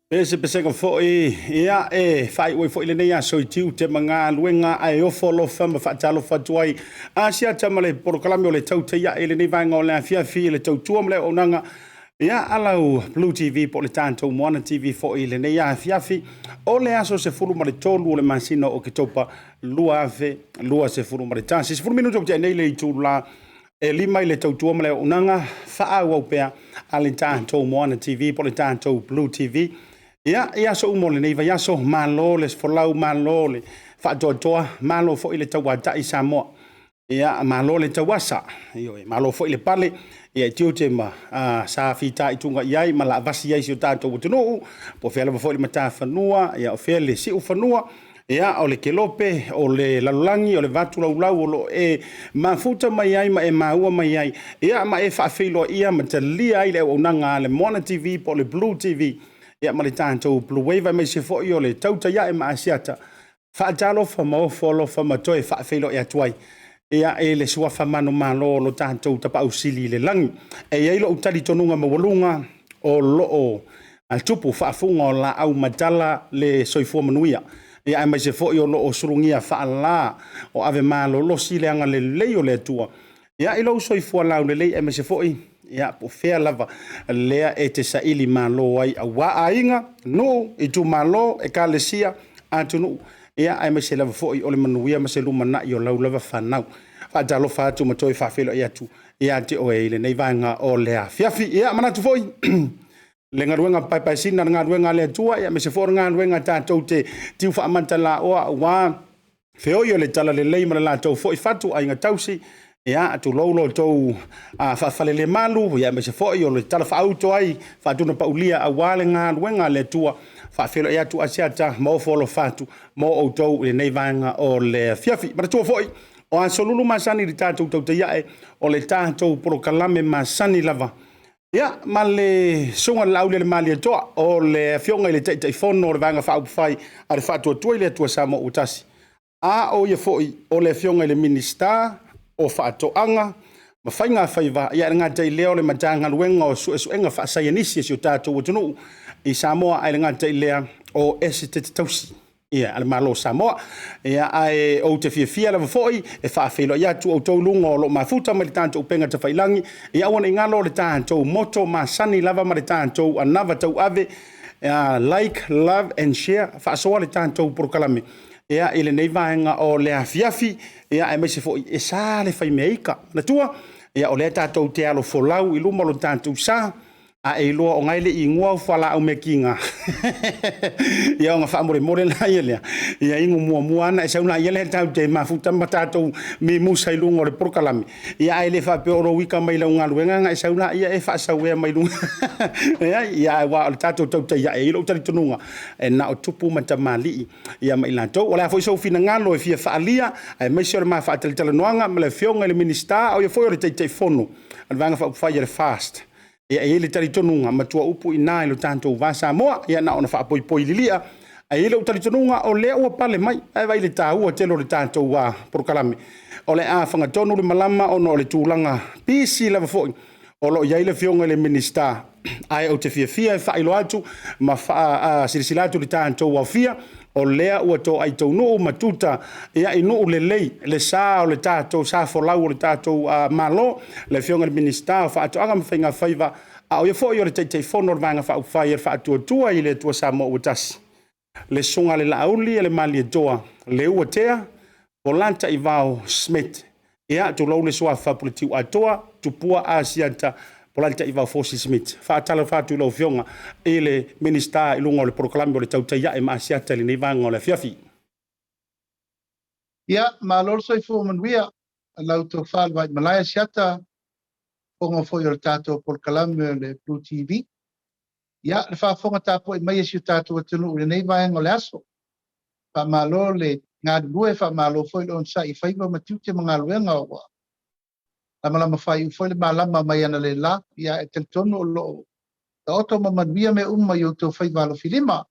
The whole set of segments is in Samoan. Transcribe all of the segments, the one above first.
Pesepesega foi ia e faaiu ai foi lenei aso i tiute ma galuega, ae ofo alofa ma faatalofa atu ai Asiata ma le polokalame o le Tautai Ae i lenei vaega o le afiafi i le tautua ma le auaunaga ia alau Blue TV po o le tatou Moana TV foi i lenei afiafi o le aso 13 o le masina o Oketopa 2021. 10 minute ua tea nei le itula e 5 i le tautua ma le auaunaga faaauau pea a le tatou Moana TV po o le tatou Blue TV. Ia, i aso uma o lenei vaiaso, malo le folau, malo le faatoatoa, malo foi le tauatai Samoa. Ia, malo le tauasa, ioe, malo foi le pale, ia e tiute ma sa fitaituga i ai ma laavasi ai si o tatou atunuu, po o fea lava foi le matafanua, ia o fea le siufanua, ia o le kelope, o le lalolagi, o le vatulaulau o lo o e mafuta mai ai ma e maua mai ai, ia ma e faafeiloaia ma talia ai le auaunaga a le Moana TV po o le Blue TV, ia ma le tatou Blue Wave, aemaise foi o le Tautai Ae ma Asiata. Faatalofa ma ofo alofa ma toe faafeiloai atu ai ia e le suafa manumalo o lo tatou Tapaau Sili i le lagi. E i ai lou talitonuga maualuga o lo o tupu faafuga o laau matala le soifua manuia, ia aemaise foi o lo o sulugia faala o ave malolosi le agalelei o le Atua ia i lou soifua laulelei, aemaise foi ia po o fea lava lea e te saili malo ai aua aiga, nuu, itumalo, ekalesia, atunuu, ia aemaise lava foi o le manuia ma se lumanai o lau lava fanau. Faatalofa atu ma toe faafeiloai atu ia te oe i lenei vaega o le afiafi. Ia manatu foi le galuega paepaesina, le galuega a le Atua, ia aemaise foi o le galuega tatou te tiu faamata laoa aua feoi o le talalelei ma le latou foi fatu, aiga tausi, ia tulou lo outou faafalelemalu, aemaise foi o le talafaauto ai faatunapaulia aua le galuega a le Atua. Faafeiloai atu Asiata ma ofo alofa atu mo outou i lenei vaega o le afiafi. Manatua foi, o aso lulu masani i le tatou tautai ae, o le tatou polokalame masani lava. Ia, ma le susuga i le Laaulialemalietoa, o le afioga i le Taitaifono o le Vaega Faaupufai a le Faatuatua i le Atua Samoa ua Tasi, a o ia foi o le afioga i le Minisita o Faatoaga ma Faiga Faiva, ia e le gata i lea o le Matagaluega o Suesuega Faasaienisi a si o tatou atunuu i Samoa, ae le gata i lea O Esetete Tausi ia, a le Malo o Samoa. Ia, ae ou te fiafia lava foi e faafeiloai atu outou luga o lo o mafuta mai le tatou upega tafailagi. Ia aua ne i galo le tatou moto masani lava ma le tatou anava tauave, like, love and share, faasoa le tatou polokalame ia i lenei vaega o le afiafi, ia aemaise foi e sa le faimea ika. Manatua, ia o lea tatou te alo folau i luma o lo tatou sa, a e iloa o ngai le igoa o fualaau mekiga ia ona faamolemole la ia lea ia inu muamua ana e sau la ia lea tatou te mafuta ma tatou mimusa i luga o le polokalame. Ia ae le faapea o lou ika mai lau galuega na e sau la ia e faasauea mai luga ia, aua o le tatou tautai ae i lou talitonuga e na o tupu ma tamalii ia ma i latou. O le a foi sou finagalo e fia faaalia, aemaise o le ma faatalatalanoaga ma le afioga i le Minisita, o ia foi o le Taitaifono a le Vaega Faaupufai a le FAST. Ia, e i ai le talitonuga, matua upu i ina i lo tatou va Samoa, ia na ona faapoipoi lilia. Ae i ai lou talitonuga o lea ua pale mai, ae vaai i le taua tele o le tatou polokalame. O le a fagatonu le malama ona o le tulaga pisi lava foi o lo o i ai le afioga i le Minisita, ae ou te fiafia e faailoa atu ma faasilasila atu i le tatou aofia, o lea ua toai taunuu ma tuta ia i nuu lelei le sa o le tatou sa folau o le tatou Malo, le afioga i le Minisita o Faatoaga ma Faiga Faiva, a o ia foi o le Taitaifono o le Vaega Faaupufai a le Faatuatua i le Atua Samoa ua Tasi, le Susuga i le Laauli ma le Malietoa Leuatea Polataivao Schmidt. Ia, tulou le suafa Puletiuatoa, Tupua Asiata Polataivao Fosi Schmidt. Faatalofa atu i lau Afioga i le Minisita i luga o le polokalame o le Tautai Ae ma Asiata i lenei vaega o le afiafi. Ia, malo le soifua manuia lau tofa le Vaimalae Asiata, fofoga foi o le tatou polokalame o le Blue TV. Ia, le faafofoga tapuai mai a si o tatou atunuu i lenei vaega o le aso. Faamalo le galulue, faamalo foi le onosai i faiva ma tiute ma galuega ua lamalama faaiu foi le malama mai analeila. Ia, e talitonu o lo o taoto ma manuia mea uma i outou faiva alofilima.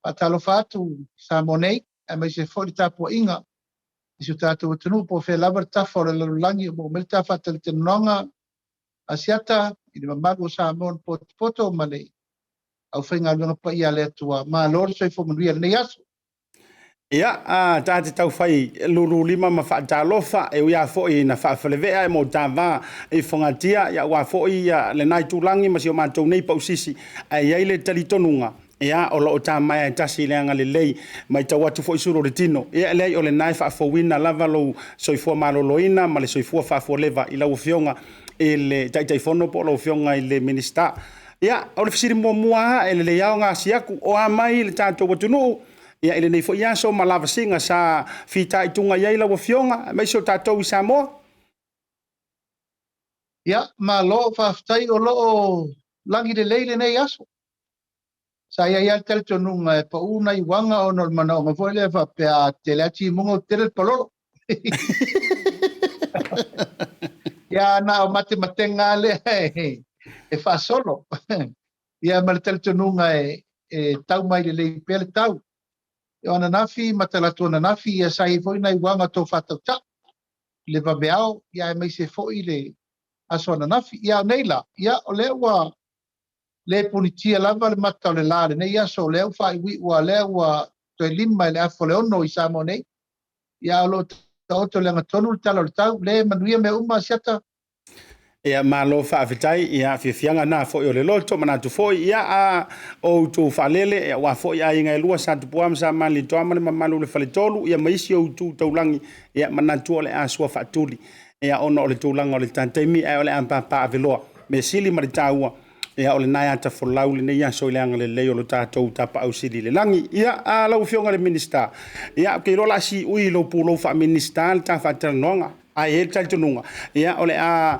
Faatalofa atu Samoa nei, aemaise foi le tapuaiga i si o tatou atunuu po o fea lava le tafa o le lalolagi o maua mai le ta faatalatalanoaga Asiata i le mamalu o Samoa na potopoto ma le aufaigaluega paia a le Atua. Malo le soifua manuia i lenei aso. Ia, a ta te tau fai lululima ma faatalofa, e ui lava foi ina faafalevea e motava i Fogatia, ia aua foi ia lena itulagi ma si o matou nei pausisi, ae i ai le talitonuga, ia, o lo o tamaea e tasi i le agalelei, matau atu foi sulu o le tino. Ia, leai, o lena e faafouina lava lou soifua maloloina ma le soifua faafualeva i lau Afioga i le Taitaifono po o lau Afioga i le Minisita. Ia, o le fesili muamua lava, e lelei lava ona asi atu, o a mai le tatou atunuu ia i lenei foi aso ma lavasiga sa fitaituga i ai lau Afioga, aemaise o tatou i Samoa? Ia, malo, faafetai o lo o lagi lelei lenei aso. Sa i ai lava le talitonuga e pau nai uaga ona o le manaoga foi lea faapea a tele a timuga o tele le palolo. Ia, na o matematega lea e faasolo. Ia, ma le talitonuga e tau mai lelei pea le tau. O ananafi ma talaatu ananafi, ia sa i ai foi nai uaga tau faatautau le vaveao, ia aemaise foi le aso ananafi. Ia, nei la, ia o lea ua le punitia lava le mata o le la lenei aso, o lea ua faaiuiu a lea ua toe 5 i le afa o le 6 i Samoa nei. Ia, o lo o taoto le agatonu le tala o le tau, le manuia mea uma Asiata. Ia, malo faafetai, ia fiafiaga na foi o le loto, manatu foi, ia a outou faalele, ia aua foi aiga e lua sa Tupua ma sa Malietoa ma le mamalu o le Faletolu, ia ma isi outou taulagi, ia manatu o le a sua faatuli, ia ona o le tulaga o le taimi, ae o le a papaaveloa. Mea sili ma le taua, ia o lena e ata folau lenei aso i le agalelei o lo tatou tapaau sili i le lagi. Ia, a lau Afioga i le Minisita, ia ou te iloa o le a siui i lou pulou faa-Minisita le ta faatalanoaga. Ae i ai le talitonuga, ia o le a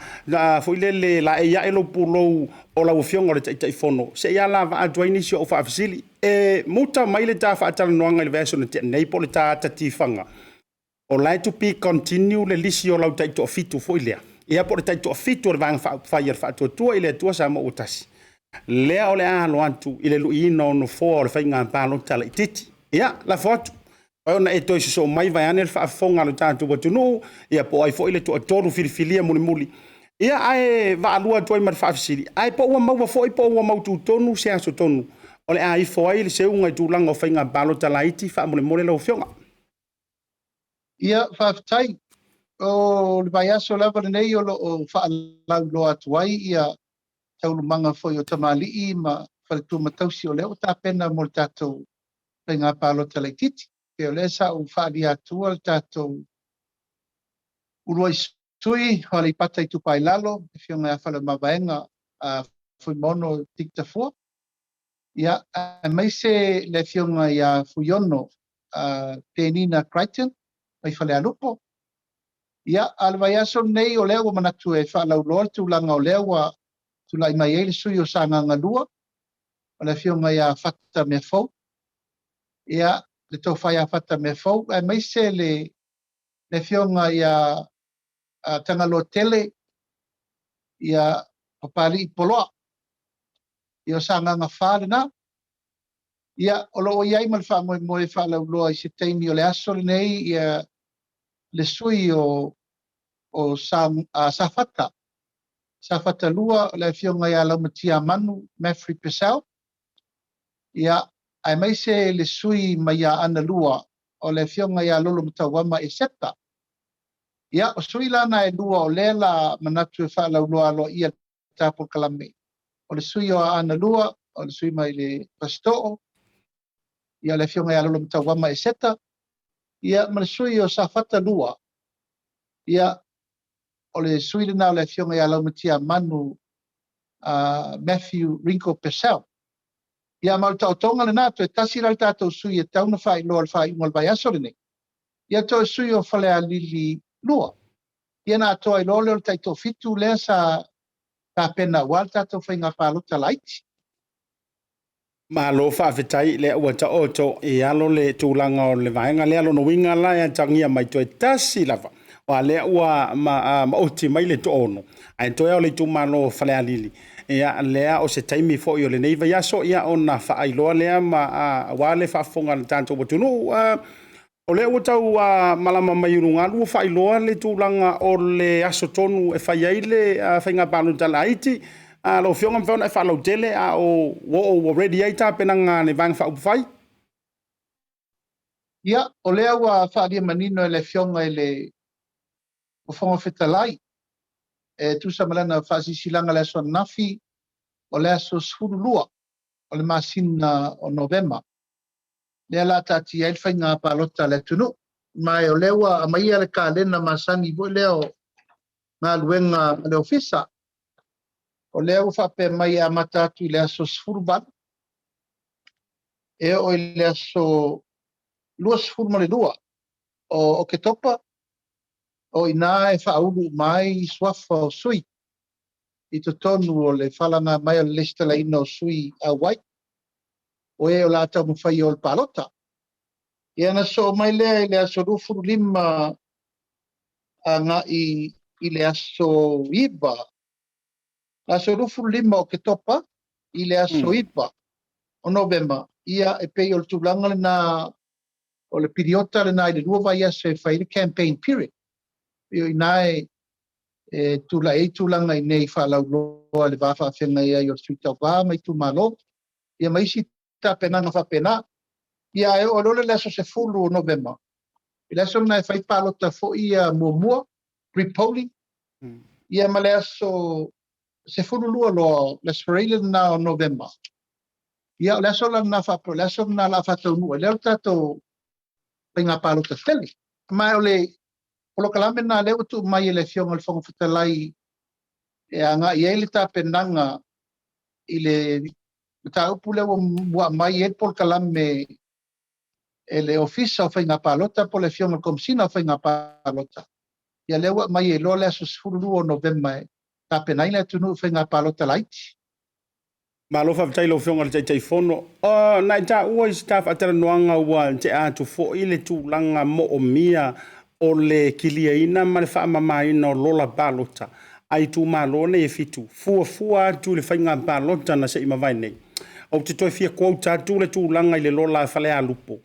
foi lele laei ae lou pulou o lau Afioga o le Taitaifono, se i alavaa atu ai nisi o au faafesili. E muta mai le ta faatalanoaga i le vaiaso na tea nei po o le ta ata tifaga, o la e to be continue le lisi o lau taitoafitu foi lea, ia po o le taitoafitu o le Vaega Faaupufai a le Faatuatua i le Atua Samoa ua Tasi, lea o le a alo atu i le luiina o nofoa o le faiga palota laitiiti. Ia, lafo atu, pai ona e toe sosoo mai vaeane le faafofoga a lo tatou atunuu, ia po o ai foi le toatolu filifilia mulimuli. Ia, ae vaalua atu ai ma le faafesili, ae po ua maua foi po o ua maututonu se aso tonu o le a ifo ai le seuga i tulaga o faiga palota laiti faamolemole lau Afioga. Ia, faafetai. O le vaiaso lava lenei o lo o faalauiloa atu ai ia taualumaga foi o tamalii ma faletua ma tausi o lea ua tapena mo le tatou faiga palota laitiiti. Pei o lea sa ou faaalia atua le tatou uluai sui o Aleipata Itupa i Lalo, le Afioga ia Faleomavaega Fuimaono Dick Tafua, ia, aemaise le Afioga ia Fuiono Penina Crichton mai Falealupo. Ia, a o le vaiaso lenei o lea ua manatu e faalauiloa le tulaga o lea ua tulai mai ai le sui o Sagaga 2, o le Afioga ia Fata Meafou, ia, le tofa ia Fata Meafou, aemaise le Afioga ia Tagaloa Tele, ia Papalii Poloa, ia o Sagaga 4 lena. Ia, o lo o i ai ma le faamoemoe faalauiloa i se taimi o le aso lenei ia le sui o Safata, Safata 2, le Afioga ia Laumatia Manu Matthew Purcell, ia, aemaise le sui mai Aana 2, o le Afioga ia Lolo Matauama Eseta. Ia, o sui la na e lua o lea la manatu e faalauiloa aloaia le ta polokalame. O le sui o Aana 2, o le sui mai le Fasitoo, ia le Afioga ia Lolo Matauama Eseta, ia ma le sui o Safata 2, ia, o le sui lena o le Afioga ia Laumatia Manu Matthew Ringo Purcell. Ia, ma o le taotoga lena, toe tasi la le tatou sui e tau na faailoa le faaiuga o le vaiaso lenei. Ia, toe sui o Falealili 2. Ia, na atoa ai loa lea o le taitoafitu lea sa tapena aua le tatou faiga palota laiti. Malo faafetai, lea ua taoto i alo le tulaga o le vaega lea. Lona uiga la e atagia mai toe tasi lava, aua lea ua maoti mai le toaono, ae toe o le itumalo o Falealili. Ia, lea o se taimi foi o lenei vaiaso, ia, ona faailoa lea ma aua le faafofoga a le tatou atunuu. O lea ua tau malama mai ulugalu ua faailoa le tulaga o le aso tonu e fai ai le faiga palota laiti. Lau Afioga, mafai ona e faalautele a o ua oo ua ready ai tapenaga a le Vaega Faaupufai? Ia, o lea ua faaalia manino e le Afioga i le Fofoga Fetalai e tusa ma lana faasilasilaga le aso ananafi, o le aso 12 o le masina o Novema lea la taatia ai le faiga palota a le atunuu. Ma o lea ua aumaia le kalena masani foi lea o galuega a le ofisa. O lea ua faapea mai e amata atu i le aso 18 e oo i le aso 22 o Oketopa, o ina e faaulu uma ai suafa o sui i totonu o le falaga mai o le lesitalaina o sui auai, o e o le a taumafai o le palota. Ia, na sosoo mai lea i le aso 25 agai i le aso 9, le aso 25 o Oketopa i le aso 9 o Novema, ia e pei o le tulaga lena o le piriota lena i le 2 vaiaso e fai le campaign period. Pei o ina e tulai ai tulaga i nei faalauiloa le va faafeagai ai o le sui tauva ma itumalo, ia ma isi tapenaga faapena. Ia, ae oo loa le aso 10 o Novema, i le aso lena e fai palota foi ia muamua, pre-polling, ia ma le aso 12 loa, le aso Faraile lena o Novema. Ia, o le aso la lena faapea, o le aso lena o le a faataunuu ai lea o le tatou faiga palota tele. Ma o le polokalame lena lea ua tuu mai e le Afioga i le Fofoga Fetalai e agai ai le tapenaga i le mataupu lea ua muai mai ai le polokalame e le Ofisa o Faiga Palota po o le Afioga i le Komesina o Faiga Palota. Ia, lea ua aumai ai loa le aso 12 o Novema e tapena ai le atunuu i faiga palota laiti. Malo faafetai lau Afioga i le Taitaifono. Na e taua i se ta faatalanoaga ua tea atu foi le tulaga moomia o le kiliaina ma le faamamaina o lola palota a itumalo nei e 7, fuafua atu i le faiga palota na se i mavae nei. Ou te toe fia quote atu le tulaga i le lola a Falealupo.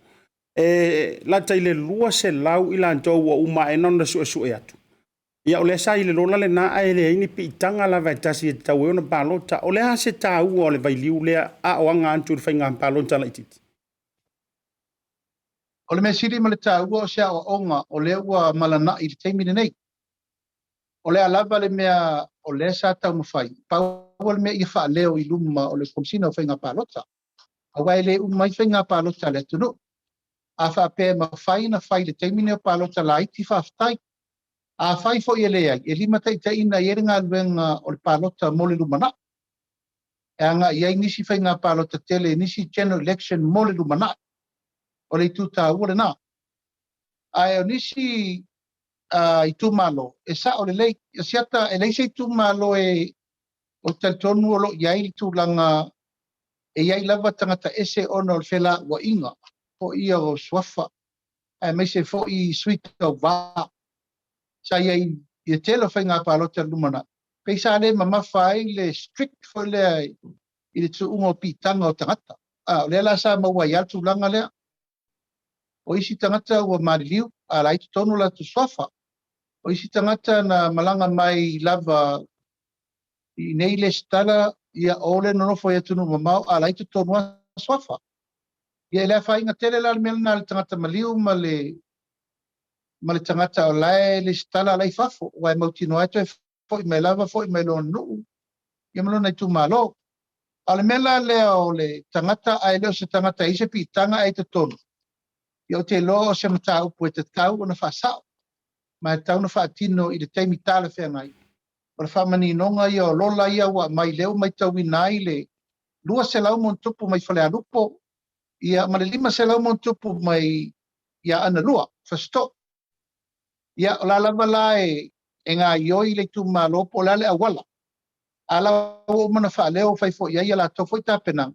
E lata i le 200 i latou ua uma aena ona suesue atu. Ia o lea sa i le lola lena ae leai ni piitaga lava e tasi e tatau ai ona palota. O le a se taua o le vailiu lea a o aga atu i le faiga palota laitiiti? O le mea sili ma le taua o se aoaoga o lea ua malanai i le taimi lenei. O le a lava le mea o lea sa taumafai, pau le mea ia faaleo i luma o le Komesina o Faiga Palota, aua e le uma ai faiga palota a le atunuu. A faapea e mafai ona fai i le taimi lenei o palota laiti, faafetai. Afai foi e leai, e limataitaiina i ai le galuega o le palota mo le lumanai, e agai i ai nisi faiga palota tele, nisi general election mo le lumanai. O le itu taua lena. Ae o nisi itumalo, e sao lelei, Asiata, e leai se itumalo e o talitonu o lo o i ai le tulaga e i ai lava tagata ese ona o le felauaiga foi ia o suafa, aemaise foi sui tauva sa i ai i le tele o faiga palota i le lumanai, pei sa le mamafa ai le strict foi lea i le tuuga o piitaga o tagata. O lea la sa maua ai le tulaga lea. O isi tagata ua maliliu, a la i totonu latou suafa. O isi tagata na malaga mai lava i nei lesitala, ia o le nonofo i atunuu mamao, a la i totonu lava suafa. Ia e le afaina tele la le mea lena le tagata maliu ma le tagata o la e lesitala la i fafo, ua e mautinoa ai toe foi mai lava, foi mai lona nuu, ia ma lona itumalo. A o le mea la lea o le tagata, ae le o se tagata e i se piitaga ae i totonu, ia o te iloa o se mataupu e tatau ona faasao, ma e tatau ona faatino i le taimi talafeagai. O le faamaninoga ia o lola ia ua aumai lea ua matauina ai le 200 ma tupu mai Falealupo, ia ma le 500 ma tupu mai ia Analua, Fasitoo. Ia o la lava la e gaioi le itumalo po o le a le auala. A la ua uma ona faaleo fai foi i ai a latou foi tapenaga.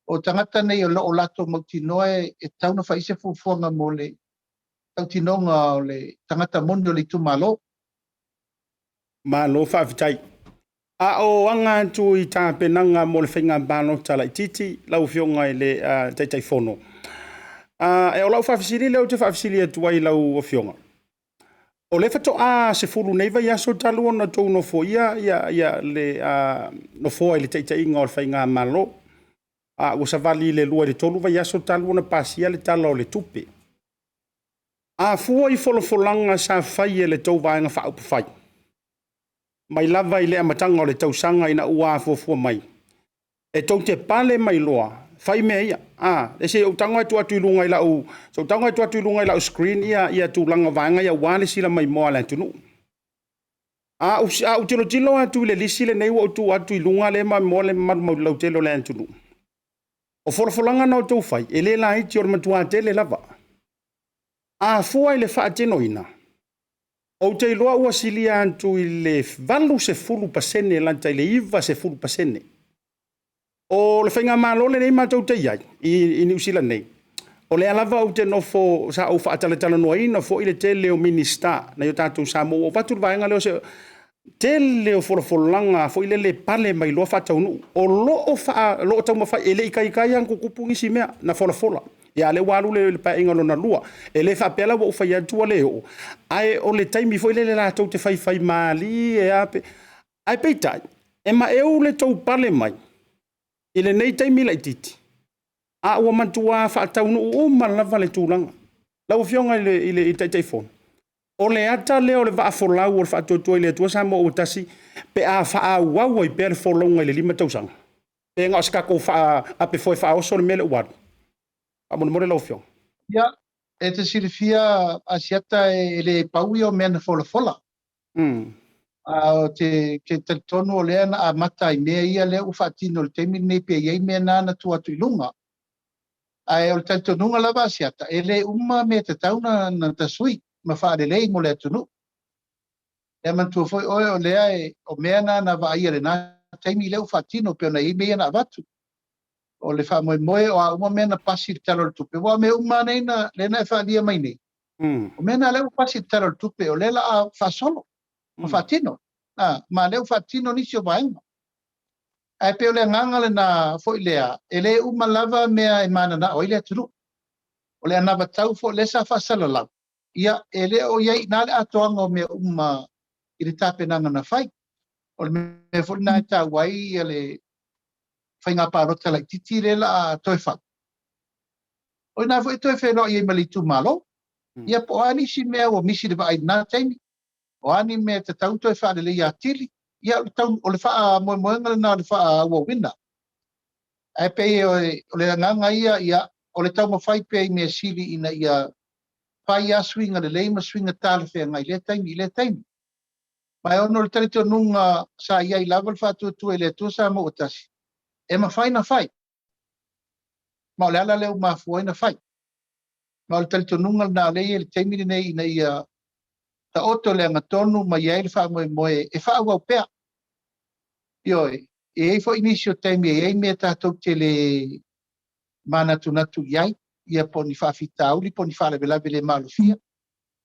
O tagata nei o lo o latou mautinoa e tatau ona fai se fuafuaga mo le tautinoga o le tagata moni o le itumalo. Malo faafetai. A o aga atu i tapenaga mo le faiga palota laitiiti lau Afioga i le Taitaifono, o lau faafesili lea ou te faafesili atu ai i lau Afioga, o lea faatoa 10 nei vaiaso talu ona outou nofoia le nofoa i le taitaiga o le faigamalo. Ua savali i le 2 i le 3 vaiaso talu ona pasia le Tala o le Tupe. A fua i folafolaga sa fai e le tou Vaega Faaupufai, mai lava i le amataga o le tausaga ina ua afuafua mai, e tou te pale mai loa fai mea ia. Se i ou tago ae tuu atu i luga i lau, se i ou tago atu tuu atu i luga i lau screen ia tulaga o vaega ia aua le silamaimoa a le atunuu. A ou tilotilo atu i le lisi lenei ua ou tuu atu i luga lea ma moa le mamalu lautele o le atunuu, o folafolaga na outou fai, e le laiti, o le matua tele lava. A fua i le faatinoina, ou te iloa ua silia atu i le 80% lata i le 90%. O le faigamalo lenei matou te i ai i Niu Sila nei, o lea lava ou te nofo, sa ou faatalatalanoaina foi le tele o Minisita nai o tatou Samoa, ua ou avatu le vaega lea, o le tele o folafolaga foi lele e pale mai loa faataunuu. O lo o taumafai, e le i taitai lava ona tutupu nisi mea na folafola. Ia a o lea ua alu le Paeaiga lona lua. E le faapea la ua ou fai atu ua le oo, ae o le taimi foi lele latou te faifaimalie lava. Ae peitai, e maeu le tou pale mai i lenei taimi laitiiti, a ua matua faataunuu uma lava le tulaga. Lau Afioga i le Taitaifono, o le ata lea o le vaafolau o le Faatuatua i le Atua Samoa ua Tasi pe a faaauau ai pea le folauga i le 5 tausaga, pe na o se tatou apefoe faaoso le mea lea ua alu? Faamolemole lau Afioga. Ia, e te silafia, Asiata, e le pau ia o mea na folafola. A o te talitonu o lea na amata ai mea ia lea ua faatino i le taimi lenei, pe i ai mea na tuu atu i luga. Ae o le talitonuga lava, Asiata, e le uma mea tatau na tasui ma faalelei mo le atunuu. Ia manatua foi oe o lea o mea na vaaia lena taimi lea ua faatino pe ona i ai mea ia na avatu. O le faamoemoe o a uma mea na pasi i le Tala o le Tupe, aua o mea uma nei na lea na e faaalia mai nei. O mea na lea ua pasi i le Tala o le Tupe, o lea la a faasolo ma faatino. Ma lea ua faatino nisi o vaega. Ae pei o le agaga lena foi lea, e le uma lava mea e mananao ai le atunuu. O le anavatau foi lea sa faasalalau, ia e le o i ai i na le atoaga o mea uma i le tapenaga na fai. O le mea foi lena e taua ai le faiga palota laitiiti lea o le a toe fai. O i ina foi e toe feiloai ai ma le itumalo. Ia po o a nisi mea ua misi i le vaai i lena taimi, o a ni mea e tatau ona toe faaleleia atili, ia o le faamoemoega lena o le faaauauina. Ae pei o le agaga ia, ia, o le taumafai pea i mea sili ina ia fai lava suiga lelei ma suiga talafeagai i lea taimi i lea taimi. Ma e ona o le talitonuga sa i ai lava le faatuatua i le Atua Samoa ua Tasi, e mafai ona fai. Ma o le ala lea ua mafua ai ona fai. Ma o le talitonuga lena o lea e i ai i le taimi lenei ina ia taoto i le agatonu ma i ai le faamoemoe e faaauau pea. Ioe, e i ai foi nisi o taimi e i ai mea tatou te le manatunatu i ai, ia po o ni faafitauli po o ni faalavelave le maalofia.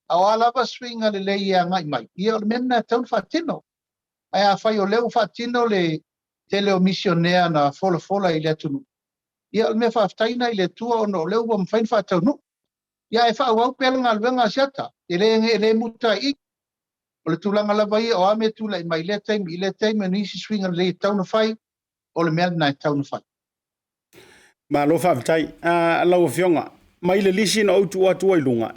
A o a lava suiga lelei e agai mai, ia o le mea lena e tatau ona faatino. Ae afai o lea ua faatino le tele o misionea na folafola i le atunuu, ia o le mea faafetai lena i le Atua ona o lea ua mafai ona faataunuu. Ia ae faaauau pea le galuega a Asiata, e le muta ai i i. O le tulaga lava ia o a mea e tulai mai i lea taimi i lea taimi, o nisi suiga lelei e tatau ona fai, o le mea lena e tatau ona fai. Malo faafetai. Lau Afioga, mai le lisi na ou tuu atu ai i luga,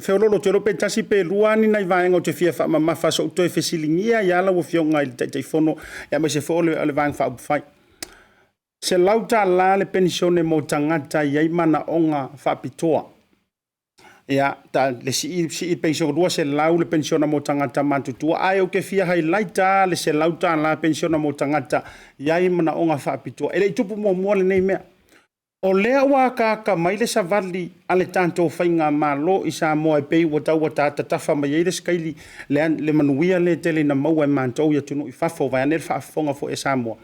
feoloolo ou te iloa pe tasi pe lua ni nai vaega ou te fia faamamafa se i ou toe fesiligia ai lava lau Afioga i le Taitaifono aemaise foi o le Vaega Faaupufai. $100 le penisione mo tagata e i ai manaoga faapitoa. Ia, le sii penisione $200 le penisione mo tagata matutua, ae ou te fia highlight lava le $100 penisione mo tagata e i ai manaoga faapitoa. E le i tupu muamua lenei mea. O lea ua ataata mai le savali a le tatou faigamalo i Samoa e pei ua tau tatafa mai ai le sikaili le manuia lea e tele ina maua e matou i atunuu i fafo, vaeane le faafofoga foi a Samoa,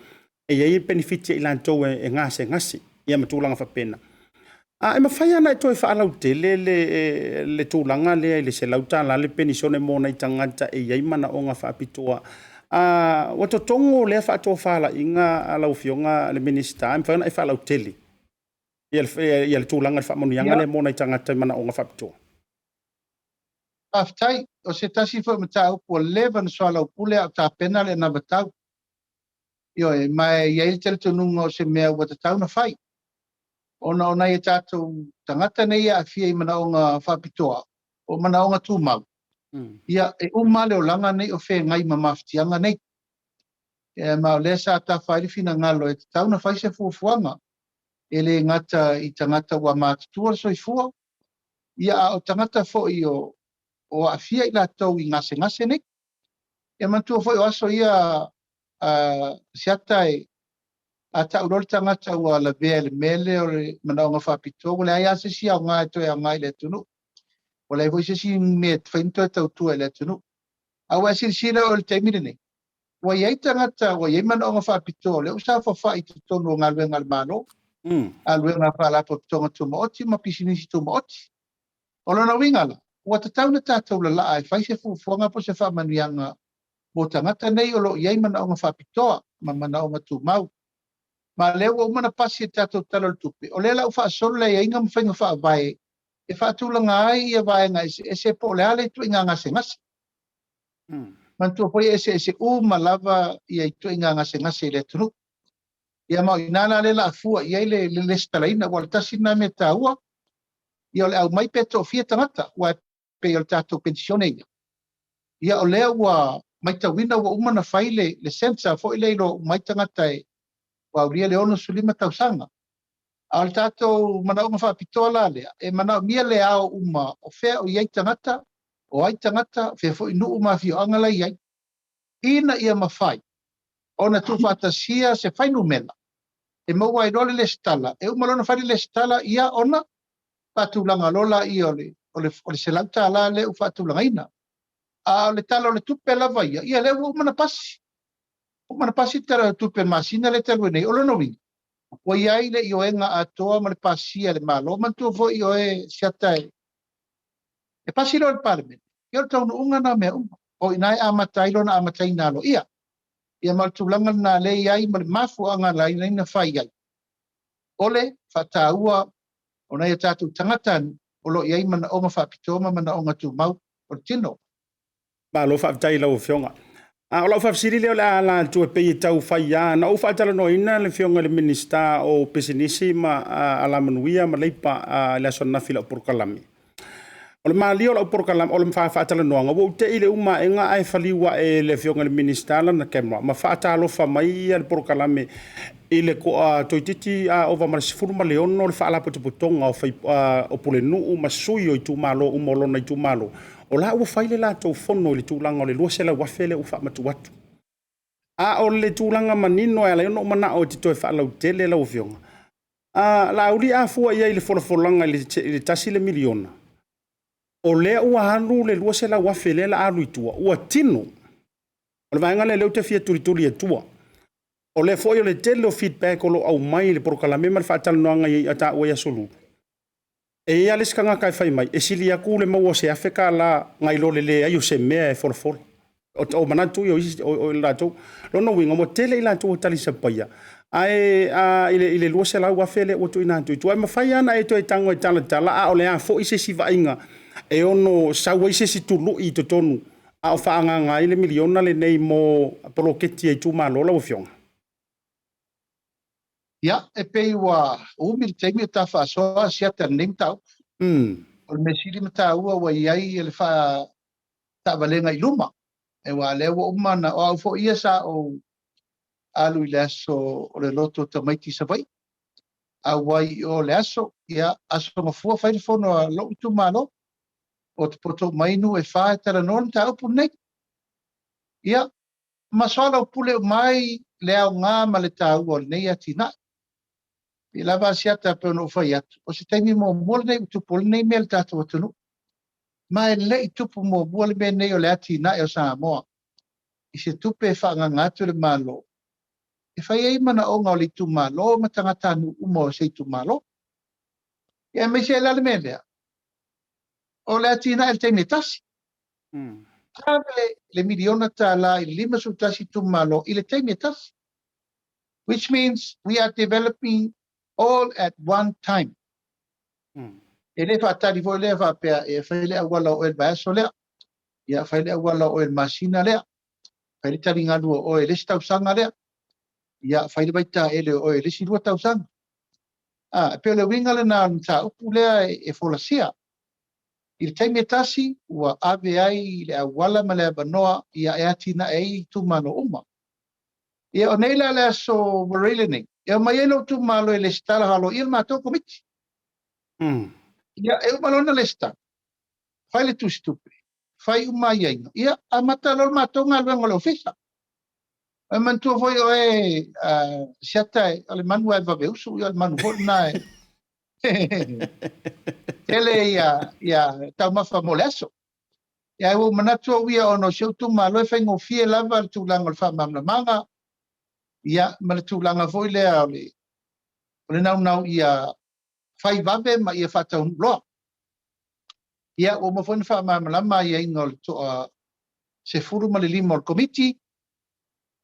e i ai penefiti a i latou e gasegase ia ma tulaga faapena. A e mafai lava ona e toe faalautele le tulaga lea i le $100 le penisione mo nai tagata e i ai manaoga faapitoa. Ua totogo lea faatofalaiga a lau Afioga i le Minisita, e mafai ona e faalautele ia le tulaga i le faamanuiaga lea mo nai tagata i manaoga faapitoa. Faafetai. O se tasi foi o mataupu ua leva ona soalaupule a o tapena le anavatau. Ioe, ma e i ai le talitonuga o se mea ua tatau ona fai, ona o nai a tatou tagata nei e aafia i manaoga faapitoa, o manaoga tumau, ia, e uma lava le olaga nei o feagai ma mafatiaga nei. Ia, ma o lea sa tafa ai le finagalo e tatau ona fai se fuafuaga, e le gata i tagata ua matutua le soifua, ia, a o tagata foi o aafia i latou i gasegase nei. Ia manatua foi o aso ia a Asiata e a tau loa le tagata ua lavea i le mea lea o le manaoga faapitoa, ua leai lava se isi aoga e toe aoga i le atunuu. Ua leai foi se isi mea e mafai ona toe tautua i le atunuu. A ua e silasila oe i le taimi lenei, ua i ai tagata ua i ai manaoga faapitoa, o lea ua saofafai i totonu o galuega a le Malo, galuega a Faalapotopotoga Tumaoti ma pisinisi tumaoti. O lona uiga la, ua tatau ona tatou lalaa e fai se fuafuaga po o se faamanuiaga mo tagata nei o lo o i ai manaoga faapitoa ma manaoga tumau. Ma o lea ua uma ona pasi e le tatou Tala o le Tupe, o lea la ua faasolo le aiaiga ma faiga faavae e faatulaga ai ia vaega eseese po o le a le ituaiga gasegase. Manatua foi e eseese uma lava ia ituaiga gasegase i le atunuu. Ia ma o i ina la lea o le a fua i ai le lesitalaina, aua o le tasi lena mea taua, ia o le aumai pe toafia tagata, aua e pei o le tatou penisione ia. Ia o lea ua matauina ua uma ona fai le censor foi lea e iloa uma ai tagata e ua aulia le 65 tausaga. A o le tatou manaoga faapitoa la lea, e manaomia le ao uma o fea o i ai tagata, o ai tagata, o fea foi nuu ma afioaga la e i ai, ina ia mafai ona tuufaatasia se fuainumera e maua ai loa le lesitala, e uma loa ona fai le lesitala, ia ona faatulaga loa lea o le $100 lea ua faatulagaina. A o le Tala o le Tupe lava ia, ia lea ua uma ona pasi. Uma ona pasi le Tala o le Tupe i le masina lea talu ai nei. O lona uiga, ua i ai le ioega atoa ma le pasia e le Malo. Manatua foi oe Siata e pasi loa i le Palemene, ia o le taunuuga lena o mea uma. O i ina e amata ai lona amataina aloaia. Ia ma o le tulaga lena lea e i ai ma le mafuaaga na ala ai ona fai ai, o le faataua o nai o tatou tagatanuu o lo o i ai manaoga faapitoa ma manaoga tumau o le tino. Malo faafetai i lau Afioga. A o lau faafesili lea o le a ala atu e pei e tau fai lava, na ou faatalanoaina le Afioga i le Minisita o Pisinisi ma Alamanuia ma Leipa i le aso ananafi i lau polokalame. O le malie o lau polokalame, o le faatalanoaga, ua ou te i i le uma aega ae faliu ae e le Afioga i le Minisita lana camera ma faatalofa mai le polokalame i le toa toeitiiti a ova ma le 16 le faalapotopotoga o pulenuu ma sui o itumalo uma o lona itumalo, o la ua fai le latou fono i le tulaga o le $200,000 lea ua faamatuu atu. A o le tulaga manino e ala ai ona ou manao e te toe faalautele lau Afioga, Laauli a fua i ai i le folafolaga i le $1 miliona, o lea ua alu le $200,000 lea o le a alu i tua, ua tino. O le vaega lea o lea ou te fia tulituli atua. O lea foi o le tele o feedback o lo o aumai i le polokalame ma le faatalanoaga a taua i Aso Lulu, e i ai lava le isi tagata e fai mai, e sili atu le maua o se $1,000 nai lo le leai o se mea e folafola. O manatu ia o isi, o latou. Lona uiga, ua tele i latou ua talisapaia, ae i le $200,000 lea ua tuuina atu i tua, e mafai lava ona e toe tago e talatala a o le a foi se isi vaaiga e ono sau ai se isi tului i totonu a o faaagaaga ai le miliona lenei mo poloketi a itumalo lau Afioga? Ia, e pei ua umi le taimi o ta faasoa Asiata i lenei mataupu. O le mea sili ma taua ua i ai le faataavalega i luma. Aua o lea ua uma ona, o au foi ia sa ou alu i le aso o le loto o tamaiti i Savaii. Auai i o le aso, ia, Aso Gafua fai le fono a lou itumalo. Potopoto uma ai nuu e fa e talanoa le mataupu lenei. Ia, ma soalaupule uma ai le aoga ma le taua o lenei atinae. I lava Asiata pei ona ou fai atu, o se taimi muamua lenei ua tupu ai lenei mea i le tatou atunuu. Ma e le i tupu muamua le mea lenei o le atinae o Samoa i se tupe e faaagaaga atu le Malo e fai ai manaoga o le itumalo ma tagatanuu uma o se itumalo. Ia aemaise ai la le mea lea, o le atinae i le taimi e tasi. Ave le $1 miliona i le 51 itumalo i le taimi e tasi. Which means we are developing all at one time. E le faatali foi lea faapea e fai le auala o oe i le vaiaso lea, ia fai le auala o oe i le masina lea, fai le taligalu o oe i le isi tausaga lea, ia fai le vaitaele o oe i le isi 2 tausaga. E pei o le uiga lena o le mataupu lea e folasia. I le taimi e tasi, ua ave ai le auala ma le avanoa ia e atinae ai itumalo uma. Ia o nei la le aso Murray lenei, e omai ai lou itumalo e lesitala aloaia le matou komiti. Ia e uma loa ona lesitala, fai le tusitupe, fai uma aiaiga, ia amata loa le matou galuega o le ofisa. E manatua foi oe, Siata, o le manu e vave usu, ia o le manu foi lena e tele ia taumafa mo le aso. Ia ua ou manatu au ia ona o si ou itumalo e faigofie lava le tulaga o le faamalamalamaga, ia ma le tulaga foi lea o le naunau ia fai vave ma ia faataunuu loa. Ia ua uma foi ona faamalamalama aiaiga o le toa 15 o le komiti,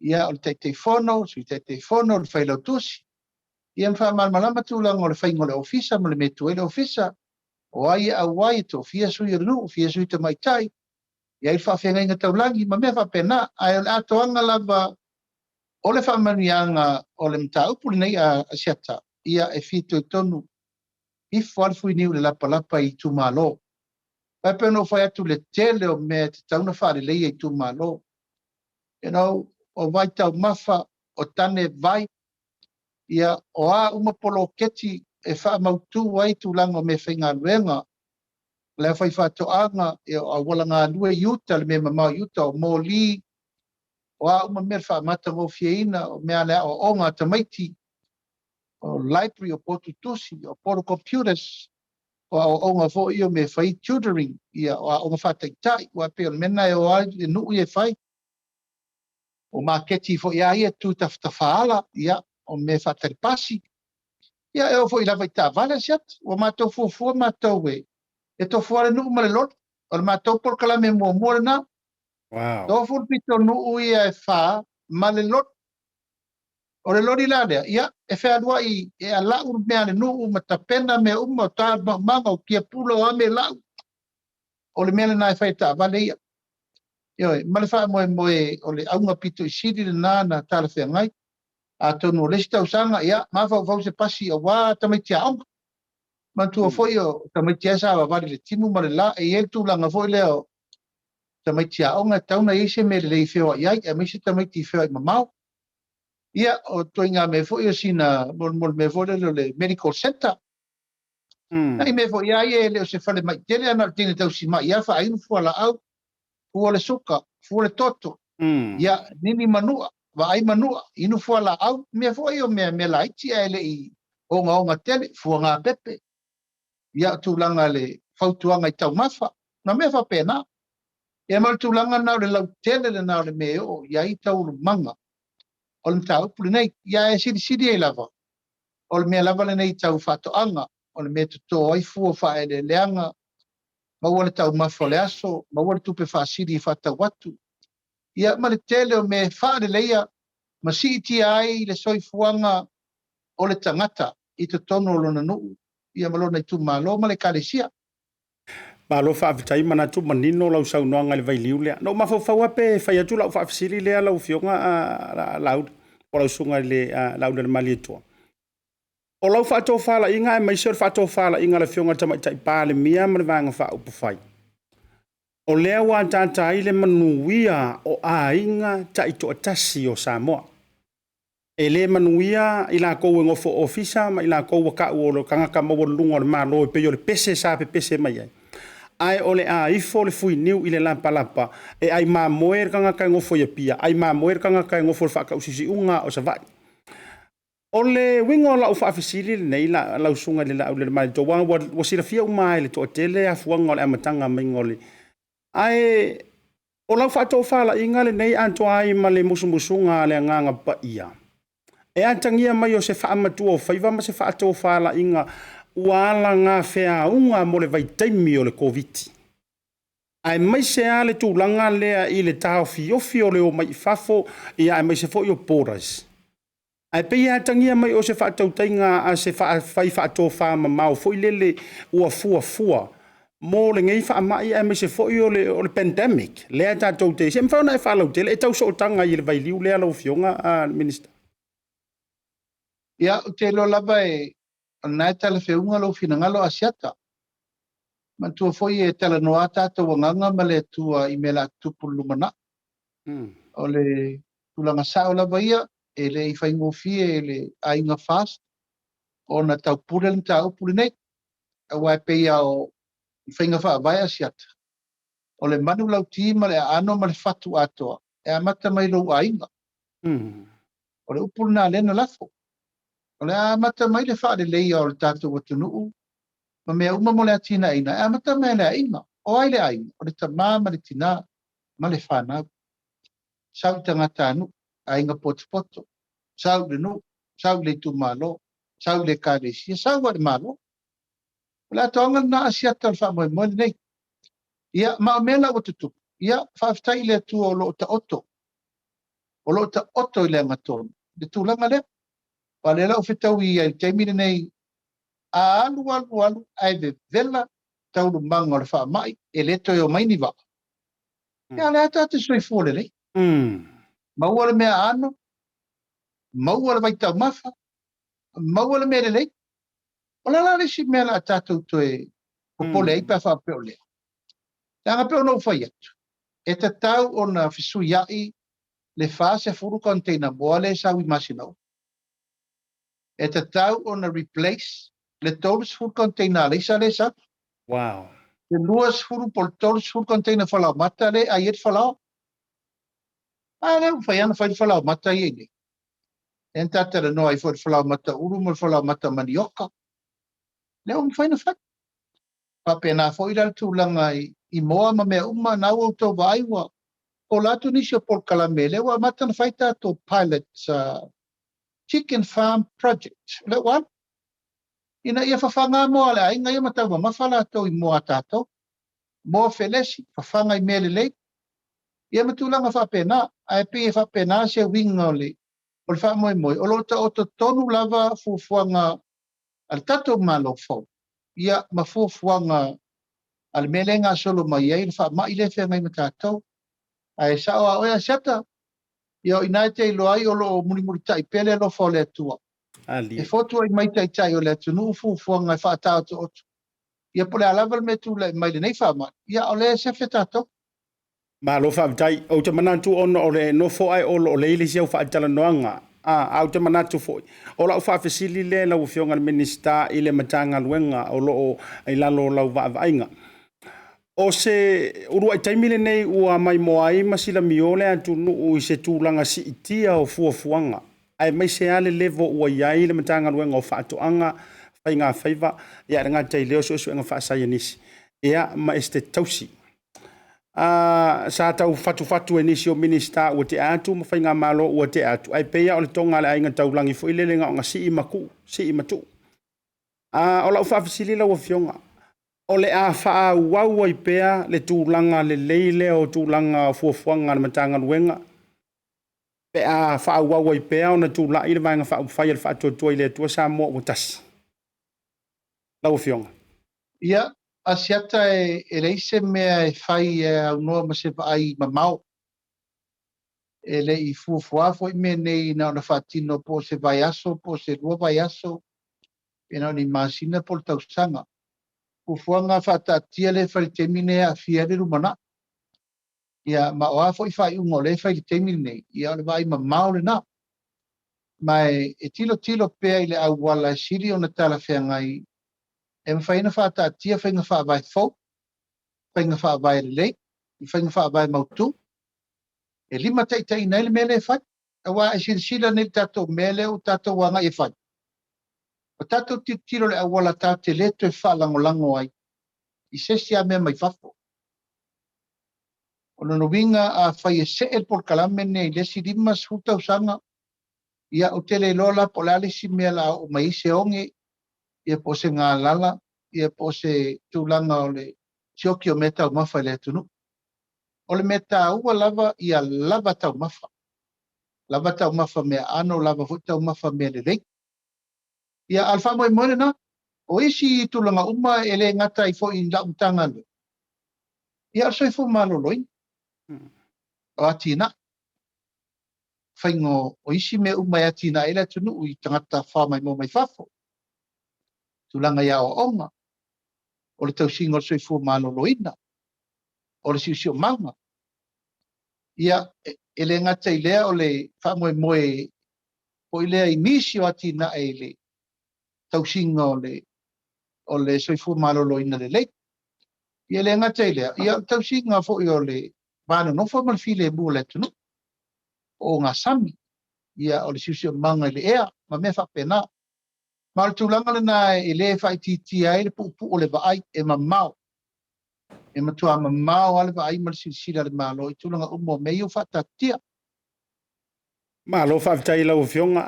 ia o le Taitaifono, Sui Taitaifono, le Failautusi, ia ma faamalamalama tulaga o le faiga o le ofisa ma le mea e tu ai le ofisa, o ai e auai, e toafia sui o le nuu, fia sui tamaitai, i ai le faafeagaiga taulagi ma mea faapena. Ae o le atoaga lava o le faamanuiaga o le mataupu lenei a Asiata, ia e fitoitonu ifo lava le fuiniu i le lapalapa i itumalo. Ae pei ona ou fai atu le tele o mea e tatau ona faaleleia i itumalo. You know, o vai taumafa, o tane vai, ia, o a uma poloketi e faamautu ai tulaga o mea faigaluega, le fai faatoaga, ia, o auala galue i uta, le mea mamao i uta, o moli, o a uma mea faamatagofieina, o mea le aoaoga a tamaiti, o library, o potu tusi, o portable computers, o aoaoga foi o mea fai tutoring, ia, o aoga faataitai, ua pei o le mea lena e o ai le nuu ia e fai. O maketi foi a ia tu tafatafaala, ia, o mea faatalipasi. Ia, e oo foi lava i taavale Asiata. Ua matou fuafua matou e tofua le nuu ma le loli. O le matou polokalame muamua lena. Wow. Tofu le pitonuu ia e fa ma le loli. O le loli la lea, ia, e fealuai e alau le mea le nuu ma tapena mea uma o ta maumaga o kiapula o a mea lau. O le mea lena e fai e taavale ia. Ioe, ma le faamoemoe o le auga pito i sili lena na talafeagai. Atonu o le isi tausaga, ia, mafaufau se pasi aua tamaiti aoga. Manatua foi o tamaiti lava sa vavali i le timu ma le la, e i ai le tulaga foi lea o tamaiti aoga e tatau ona i ai se mea lelei e feoai ai, aemaise tamaiti feoai mamao. Ia, o ituaiga mea foi o sina mo le mea foi lele o le medical center. Nai mea foi lava ia e le o se falemai tele, ae na o le teine tausimai lava faainu fualaau, fua le suka, fua le toto, ia, nini manua, vaai manua, inu fualaau, mea foi o mea, mea laiti ae le i ogaoga tele, fuaga pepe, ia, o tulaga le fautuaga i taumafa, na mea faapena. Ia ma le tulaga lena o le lautele lena o le mea e oo i ai taualumaga o le mataupu lenei. Ia e silisili ai lava, o le mea lava lenei tau faatoaga, o le mea e toto ai fua o faaeleeleaga, maua le taumafa o le aso, maua le tupe faasili e faatau atu, ia ma le tele o mea e faaleleia ma siitia ai le soifuaga o le tagata i totonu o lona nuu, ia ma lona itumalo ma le ekalesia. Malo faafetai, manatu manino lau saunoaga i le vailiu lea. Na ou mafaufau lava pe fai atu lau faafesili lea lau Afioga Laauli, po o lau Susuga i le Laaulialemalietoa. O lau faatofalaiga aemaise o le faatofalaiga a le Afioga i le Tamaitai Palemia ma le Vaega Faaupufai, o lea ua ataata ai le manuia o aiga taitoatasi o Samoa. E le manuia i latou e nofo ofisa ma i latou ua taua o le tagata maualuluga o le Malo e pei o le pese sa pepese mai ai, ae o le a ifo le fuiniu i le lapalapa e ai mamoe le tagata e nofo i Apia, ai mamoe le tagata e nofo i le faatausiusiuga o Savaii. O le uiga o lau faafesili lenei lau Susuga i le Laaulialemalietoa, aua ua silafia uma e le toatele afuaga o le amataga mai o le... Ae o lau faatofalaiga lenei atoa ai ma le musumusuga a le Agaga Paia, e atagia mai o se faamatuaofaiva ma se faatofalaiga ua alagafeauga mo le vaitaimi o le Koviti, aemaise lava le tulaga lea i le taofiofi o le omai i fafo, ia aemaise foi o borders. Ae pei e atagia mai o se faatautaiga a se fai faatofamamao foi lele ua fuafua mo lenei faamai aemaise foi o le pandemic lea tatou te... Se i mafai ona e faalautele, e tau sootaga i le vailiu lea lau Afioga le Minisita? Ia, ou te iloa lava e o lena e talafeuga lou finagalo Asiata. Manatua foi e talanoa tatou agaga ma le Atua i mea o le a tutupu i le lumanai. O le tulaga sao lava ia, e le i faigofie i le aiga FAST ona taupule le mataupu lenei. Aua e pei lava o faiga faavae Asiata, o le manu lauti ma le aano ma le fatu atoa, e amata mai lou aiga. O le upu lena lea na lafo. O le a amata mai le faaleleia o le tatou atunuu ma mea uma mo le atinaeina, e amata mai le aiga. O ai le aiga? O le tamā ma le tinā ma le fanau. Sau i tagatanuu, aiga potopoto, sau i le nuu, sau i le itumalo, sau i le ekalesia, sau i le Malo. O le atoaga lena Asiata o le faamoemoe lenei. Ia, ma o mea la ua tutupu, ia, faafetai i le Atua o lo o taoto. O lo o taoto i le agatonu le tulaga lea. Aua o lea la ua fetaui ai i le taimi lenei, a alu, alu, alu, ae vevela taualumaga o le faamai, e le toe omai ni vaa. Ia, o lea tatou te soifua lelei. Maua le mea aano, maua le vaitaumafa, maua le mea lelei. O le a la le isi mea o le a tatou toe popole ai pe a faapea o lea? Leaga pei ona ou fai atu, e tatau ona fesuiai le 40 container moa lea e sau i masina uma. E tatau ona replace le 30 container alaisa lea e sau. Wow. Le 20 po o le 30 container falaomata lea e ai ai le falaoa. A lea ua mafai ona fai le falaomata ia i inei. Lea na ta talanoa ai foi i le falaomata ulu ma le falaomata manioka. Lea ua mafai ona fai. Faapena foi la le tulaga i moa ma mea uma, na ua outou vaai ua pola atu nisi o polokalame, lea ua amata ona fai tatou pilot chicken farm project. O lea ua alu. Ina ia fafaga moa a le aiga ia ma taumamafa latou i moa a tatou. Moa felesi, fafaga i mea lelei. Ia ma tulaga faapena. Ae pei e faapena se uiga o le faamoemoe. O lo o taoto tonu lava fuafuaga a le tatou Malo fou, ia ma fuafuaga a le mea lea e gasolo mai ai le faamai lea e feagai ma tatou. Ae sao a oe Asiata, ia o i ina e te iloa ai o lo o mulimulitai pea le alofa o le Atua. E fotuai mai taitai o le atunuu fuafuaga e faataotooto, ia po o le a lava le mea e tulai mai i lenei faamai, ia o lea e sefe tatou. Malo faafetai. Ou te manatu ona o le nofo ae o lo o lea i le isi au faatalanoaga, a ou te manatu foi, o lau faafesili lea i lau Afioga i le Minisita i le Matagaluega o lo o i lalo o lau vaavaaiga. O se uluai taimi lenei ua maimoa ai ma silamio le atunuu i se tulaga siitia o fuafuaga, aemaise lava le level ua i ai le Matagaluega o Faatoaga, Faigafaiva, ia e le gata i lea o suesuega faasaienisi, ia ma Esetete Tausi. Sa tau fatufatu e nisi o Minisita ua tea atu ma faigamalo ua tea atu, ae pei lava o le toga a le Aiga Taulagi foi lele na ona sii ma tuu, sii ma tuu. O lau faafesili lau Afioga, o le a faaauau ai pea le tulaga lelei lea o tulaga o fuafuaga a le Matagaluega pe a faaauau ai pea ona tulai le Vaega Faaupufai a le Faatuatua i le Atua Samoa ua Tasi? Lau Afioga. Ia, Asiata e leai se mea e fai e aunoa ma se vaai mamao. E le i fuafua foi mea nei na ona faatino po o se vaiaso, po o se 2 vaiaso, pe na o ni masina po o le tausaga. Fuafuaga faataatia lea e fai i le taimi lenei e aafia ai le lumanai. Ia, ma o a foi faaiuga o lea e fai i le taimi lenei, ia o le vaai mamao lena. Ma e tilotilo pea i le auala e sili ona talafeagai e mafai ona faataatia faiga faavae fou, faiga faavae lelei, faiga faavae mautu, e limataitaiina ai le mea lea e fai. Aua e silasila nei i le tatou mea lea ua tatou agai e fai. O tatou tilotilo i le auala tatou te le toe faalagolago ai i se isi lava mea mai fafo. O lona uiga a fai e see le polokalame lenei i le isi 50 tausaga, ia ou te le iloa la po o le a le isi mea o le a oo mai ai se oge, ia po o se galala, ia po o se tulaga o le sioki o mea taumafa i le atunuu. O le mea taua lava ia lava taumafa. Lava taumafa mea aano, lava foi taumafa mea lelei. Ia, a o le faamoemoe lena, o isi tulaga uma e le gata ai foi i lau Matagaluega, ia o le soifua maloloina, o atinae, faiga o isi mea uma e atinae ai le atunuu i tagata faamaimoa mai fafo, tulaga i aoaoga, o le tausiga o le soifua maloloina, o le siosiomaga. Ia, e le gata i lea o le faamoemoe foi lea i nisi o atinae i le tausiga o le soifua maloloina lelei. Ia, e le gata i lea, ia o le tausiga foi o le va nonofo ma le filemu o le atunuu, o ogasami, ia o le siosiomaga i le ea ma mea faapena. Ma o le tulaga lena e le faaitiitia ai le puupuu o le vaai e mamao. E matua mamao lava le vaai ma le silasila a le Malo i tulaga uma o mea ia ua faataatia. Malo faafetai i lau Afioga.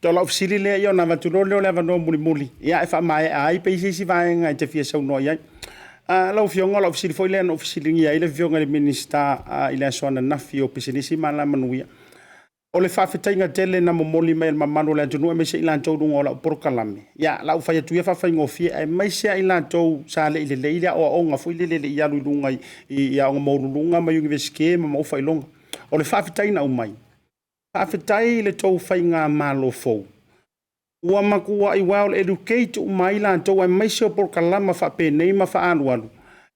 O lau fesili lea, ia ona avatu loa lea o le avanoa mulimuli, ia e faamaea ai pe i se isi vaega e te fia saunoa i ai. Lau Afioga, o lau fesili foi lea na ou fesiligia ai le Afioga i le Minisita i le aso ananafi o Pisinisi ma Alamanuia. O le faafetaiga tele na momoli mai e le mamalu o le atunuu aemaise i latou i luga o lau polokalame, ia la ua fai atu ia faafaigofie, aemaise lava i latou sa le i lelei le aoaoga foi lele le i alu i luga i aoga maualuluga ma Iunivesite ma maua faailoga. O le faafetai na aumai, faafetai i le tou faigamalo fou, ua matuai well educate uma ai latou aemaise o polokalama faapenei ma faaalualu,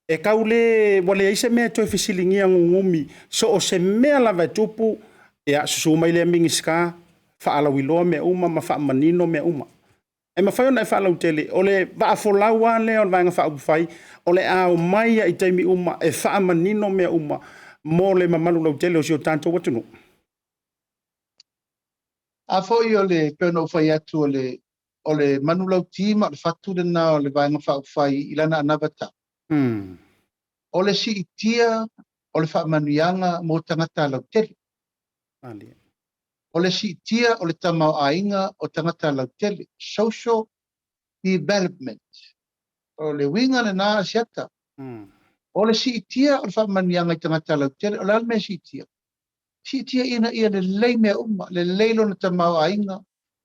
e tau le, ua leai se mea e toe fesiligia nunumi, so o se mea lava e tupu, ia susu mai lea Minisita, faalauiloa mea uma ma faamanino mea uma. E mafai ona e faalautele, o le vaafolau lava lea o le Vaega Faaupufai, o le a omai lava i taimi uma e faamanino mea uma mo le mamalu lautele o si o tatou atunuu. A foi o le, pei ona ou fai atu o le, o le manulauti ma o le fatu lena o le Vaega Faaupufai i lana anavatau, o le siitia o le faamanuiaga mo tagata lautele. O le siitia o le tamaoaiga o tagata lautele, social development. O le uiga lena Asiata. O le siitia o le faamanuiaga i tagata lautele, o le a le mea e siitia? Siitia ina ia lelei mea uma, lelei lona tamaoaiga,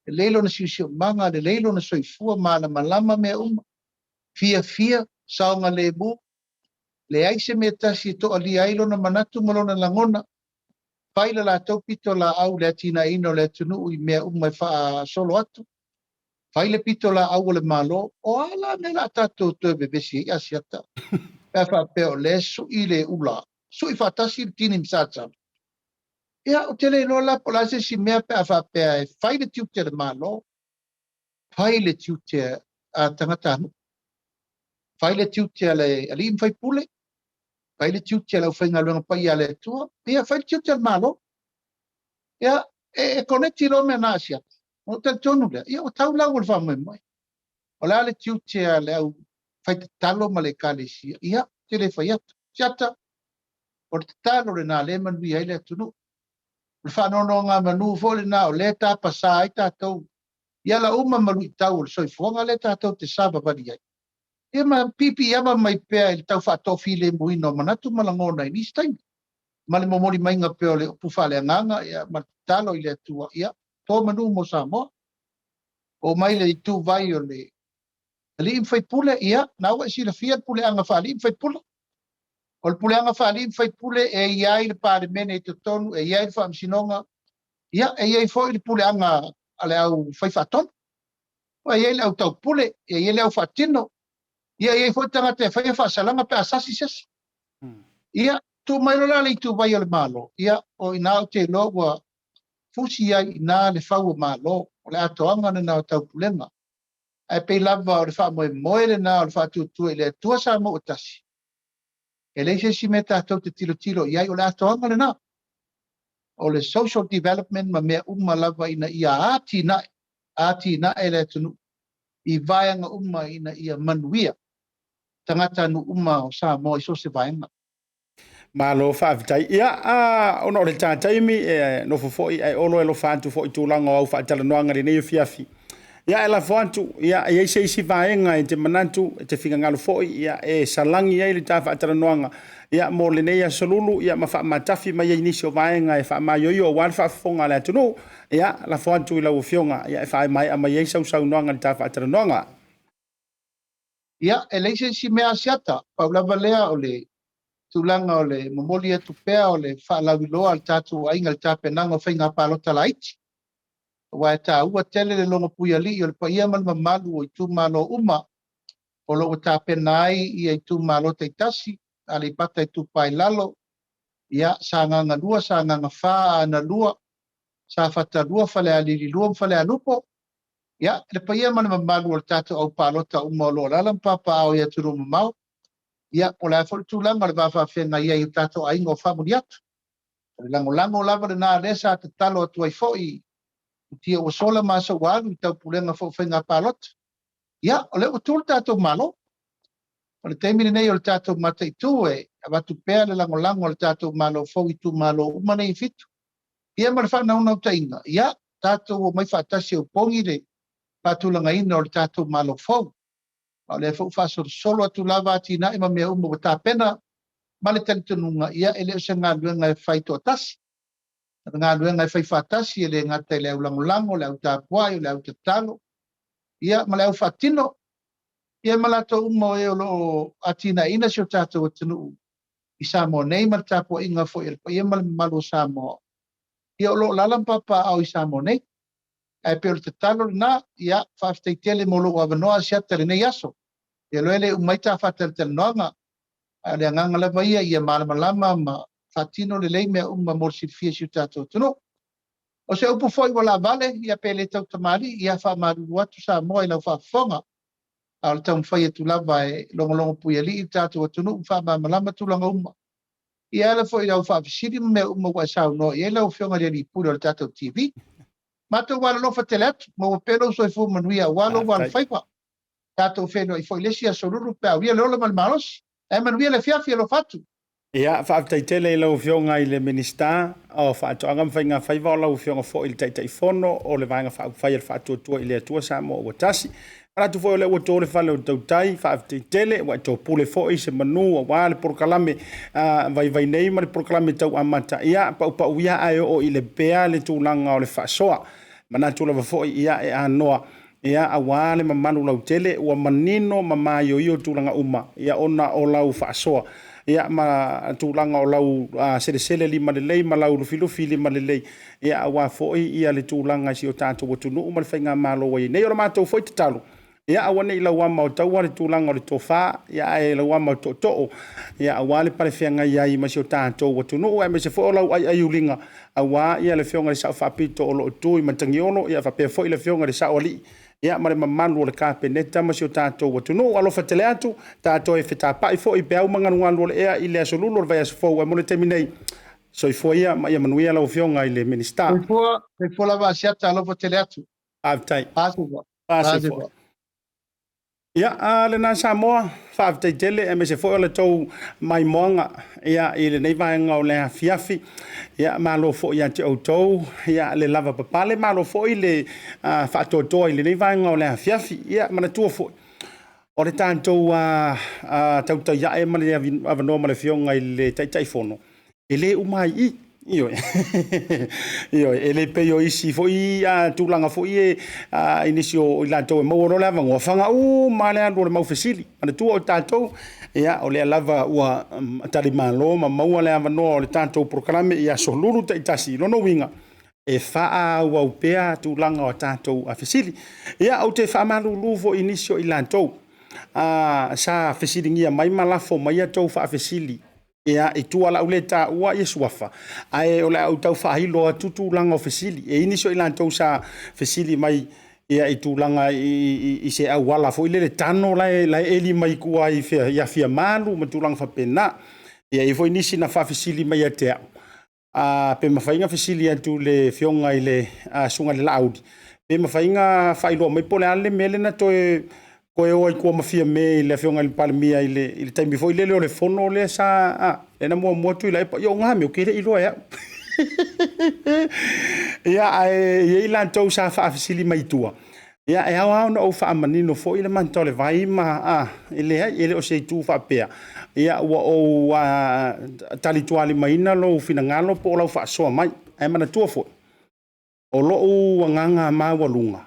lelei lona siosiomaga, lelei lona soifua, malamalama mea uma, fiafia, saogalemu. Leai se mea tasi e toalia ai lona manatu ma lona lagona. Fai le latou pitolaau i le atinaeina o le atunuu i mea uma e faasolo atu. Fai le pitolaau a le Malo. O a la mea o le a tatou toe vevesi ai Asiata pe a faapea o lea e sui le ula, sui faatasi le tini ma Satala? Ia, ou te le iloa la po o le a se isi mea pe a faapea e fai le tiute a le Malo, fai le tiute a tagatanuu, fai le tiute a le alii ma faipule, fai le tiute a le aufaigaluega paia a le Atua, ia fai le tiute a le Malo. Ia, e koneti loa mea na Asiata. Ona ou talitonu lea, ia ua tau lau o le faamoemoe. O le a le tiute a le au faitatalo ma le ekalesia? Ia, ou te le fai atu. Asiata, o le tatalo lena lea e manuia ai le atunuu. O le faanonogamanu foi lena o lea e tapasa ai tatou i ala uma ma luitau o le soifuaga lea tatou te savavali ai. Ia ma piipiiama mai pea i le tau faatofilemuina o manatu ma lagona i nisi taimi, ma le momoli maiga pea o le upu faaleagaga, ia, ma le tatalo i le Atua, ia, to manu mo Samoa. Oo mai le ituvai o le alii ma faipule, ia, na ua e silafia le puleaga faalii ma faipule. O le puleaga faalii ma faipule e i ai le Palemene i totonu, e i ai le Faamasinoga, ia, e i ai foi le puleaga a le au faifaatonu, e i ai le au taupule, e i ai le au faatino, ia, e i ai foi tagata e faia faasalaga pe a sasi se isi. Ia, tuu mai loa la le ituvai o le Malo, ia, o i ina ou te iloa ua fusi ai i ina le fau o Malo, o le atoaga lena o taupulega. Ae pei lava o le faamoemoe lena o le faatuatua i le Atua Samoa ua tasi, e leai se isi mea tatou te tilotilo i ai, o le atoaga lena. O le social development ma mea uma lava ina ia atinae, atinae le atunuu i vaega uma ina ia manuia tagatanuu uma o Samoa i so o se vaega. Malo faafetai. Ia, a, ona o le ta taimi, e nofo foi ae Olo e alofa atu foi i tulaga o au faatalanoaga i lenei afiafi. Ia, e lafo atu, ia, e i ai se isi vaega e te manatu, e te finagalo foi, ia, e salagi ai le ta faatalanoaga, ia, mo lenei aso lulu, ia, ma faamatafi mai ai nisi o vaega e faamaioio aua le faafofoga a le atunuu. Ia, lafo atu i lau Afioga, ia, e faamaea mai ai sau saunoaga i le ta faatalanoaga. Ia, e leai se isi mea Asiata, pau lava lea o le tulaga o le momoli atu pea o le faalauiloa a le tatou aiga i le tapenaga o faiga palota laiti. Aua e taua tele le logo puialii o le paia ma le mamalu o itumalo uma o lo o ua tapena ai ia itumalo taitasi, Aleipata Itupa i Lalo, ia, Sagaga 2, Sagaga 4, Aana 2, Safata 2, Falealili 2 ma Falealupo. Ia, le paia ma le mamalu o le tatou au palota uma o lo o alaala ma papaaao i atunuu mamao, ia, po o le a foi le tulaga o le va faafeagai ai o tatou aiga o faamuli atu. O le lagolago lava lena lea sa tatalo atu ai foi i futia ua sola ma aso ua alu i taupulega foi o faiga palota. Ia, o lea ua tu le tatou Malo. O le taimi lenei o le tatou mataitu e avatu pea le lagolago a le tatou Malo fou i itumalo uma nei e fitu. Ia ma le faanaunautaiga, ia, tatou omai faatasi e opogi le faatulagaina o le tatou Malo fou. A o lea foi ua faasolosolo atu lava atinae ma mea uma ua tapena ma le talitonuga, ia e le o se galuega e fai toatasi. O le galuega e fai faatasi, e le gata i le au lagolago, le au tapuai, o le au tatalo, ia ma le au faatino, ia ma latou uma o e o lo o atinaeina si o tatou atunuu i Samoa nei ma le tapuaiga foi a le paia ma le mamalu o Samoa, ia o lo o alaala ma papaaao i Samoa nei. Ae pei o le tatalo lena, ia faafetai tele mo lou avanoa Asiata i lenei aso. Ia loa e le uma ai ta faatalatalanoaga, a o le agaga lava ia ia malamalama ma faatino lelei mea uma mo le silafia e si o tatou atunuu. O se upu foi ua laavale, ia pe le tautamalii, ia faamalulu atu Samoa i lau faafofoga, a o le taumafai atu lava e logologo puialii le tatou atunuu ma faamalamalama tulaga uma. Ia e ala foi i lau faafesili ma mea uma ua e saunoa i ai lau Afioga i le Alii Pule o le tatou TV. Matou alolofa tele atu, maua pea lou soifua manuia aua lou alofaiva. Tatou feiloai foi i le isi aso lulu pe a uia le ola ma le malosi. Ae manuia le afiafi, alofa atu. Ia, faafetai tele i lau Afioga i le Minisita o Faatoaga ma Faiga Faiva, o lau Afioga foi i le Taitaifono o le Vaega Faaupufai a le Faatuatua i le Atua Samoa ua Tasi. Manatu foi o lea ua to le fale o le tautai, faafetai tele, ua e topule foi se manu aua le polokalame vaivai nei ma le polokalame tau amata. Ia, paupau ia ae oo i le pea le tulaga o le faasoa. Manatu lava foi ia e anoa. Ia, aua le mamalu lautele, ua manino ma maioio tulaga uma, ia, ona o lau faasoa, ia, ma tulaga o lau selesele limalelei ma lau lufilufi limalelei, ia, aua foi le tulaga i si o tatou atunuu ma le faigamalo ua i ai nei. O le matou foi tatalo, ia aua ne i lauama o taua le tulaga o le tofa, ae lauama o le tootoo, aua le palefeagai ai ma si o tatou atunuu, aemaise foi o lau aiaiuliga aua le Afioga i le Sao Faapito o lo o tu i Matagiolo, faapea foi le Afioga i le Saoalii ma le mamalu o le Kapeneta ma si o tatou atunuu. Alofa tele atu, tatou toe fetapai foi i peau ma galugalu o le ea i le Aso Lulu o le vaiaso fou. Ae mo le taimi nei, soifua ia ma ia manuia lau Afioga i le Minisita. Soifua, soifua lava Asiata, alofa tele atu. Faafetai. Faafetai. Faafetai. Ia, a lena Samoa, faafetai tele aemaise foi o le tou maimoaga ia i lenei vaega o le afiafi. Ia, malo foi ia te outou ia le lavapapale, malo foi le faatoatoa i lenei vaega o le afiafi. Ia, manatua foi, o le tatou tautai ae ma le avanoa ma le Afioga i le Taitaifono, e le uma ai i i. Ioe. Ioe, e le pei o isi foi tulaga foi i nisi o i latou e maua loa le avanoa, faga uma lava le alu o le mau fesili. Manatua o tatou, ia, o lea lava ua talimalo ma maua le avanoa o le tatou polokalame i aso Lulu taitasi. Lona uiga, e faaauau pea tulaga o tatou fesili. Ia, ou te faamalulu foi i nisi o i latou sa fesiligia mai ma lafo mai a outou faafesili. Ia, i tua o le a ou le taua suafa, ae o le a ou tau faailo atu tulaga o fesili. E i ai nisi o i latou sa fesili mai ia i tulaga i se auala foi lele tano la e eli mai tua i Afiamalu ma tulaga faapena. Ia, e i ai foi nisi na faafesili mai ia te au, pe mafai ona fesili atu i le Afioga i le Susuga i le Laauli, pe mafai ona faailoa mai po o le a le mea lea na toe o ai i tua ma Fiame i le Afioga i le Palemia i le taimi foi lele o le fono lea sa, lea na muamua Tuilaepa. Ia o na mea ou te le i iloa e au. Ia, ae i ai latou sa faafesili mai tua, ia e ao lava ona ou faamanino foi le mata o le vai ma e leai, e le o se itu faapea, ia ua ou talitualimaina lou finagalo po o lau faasoa mai. Ae manatua foi, o lou agaga maualuga,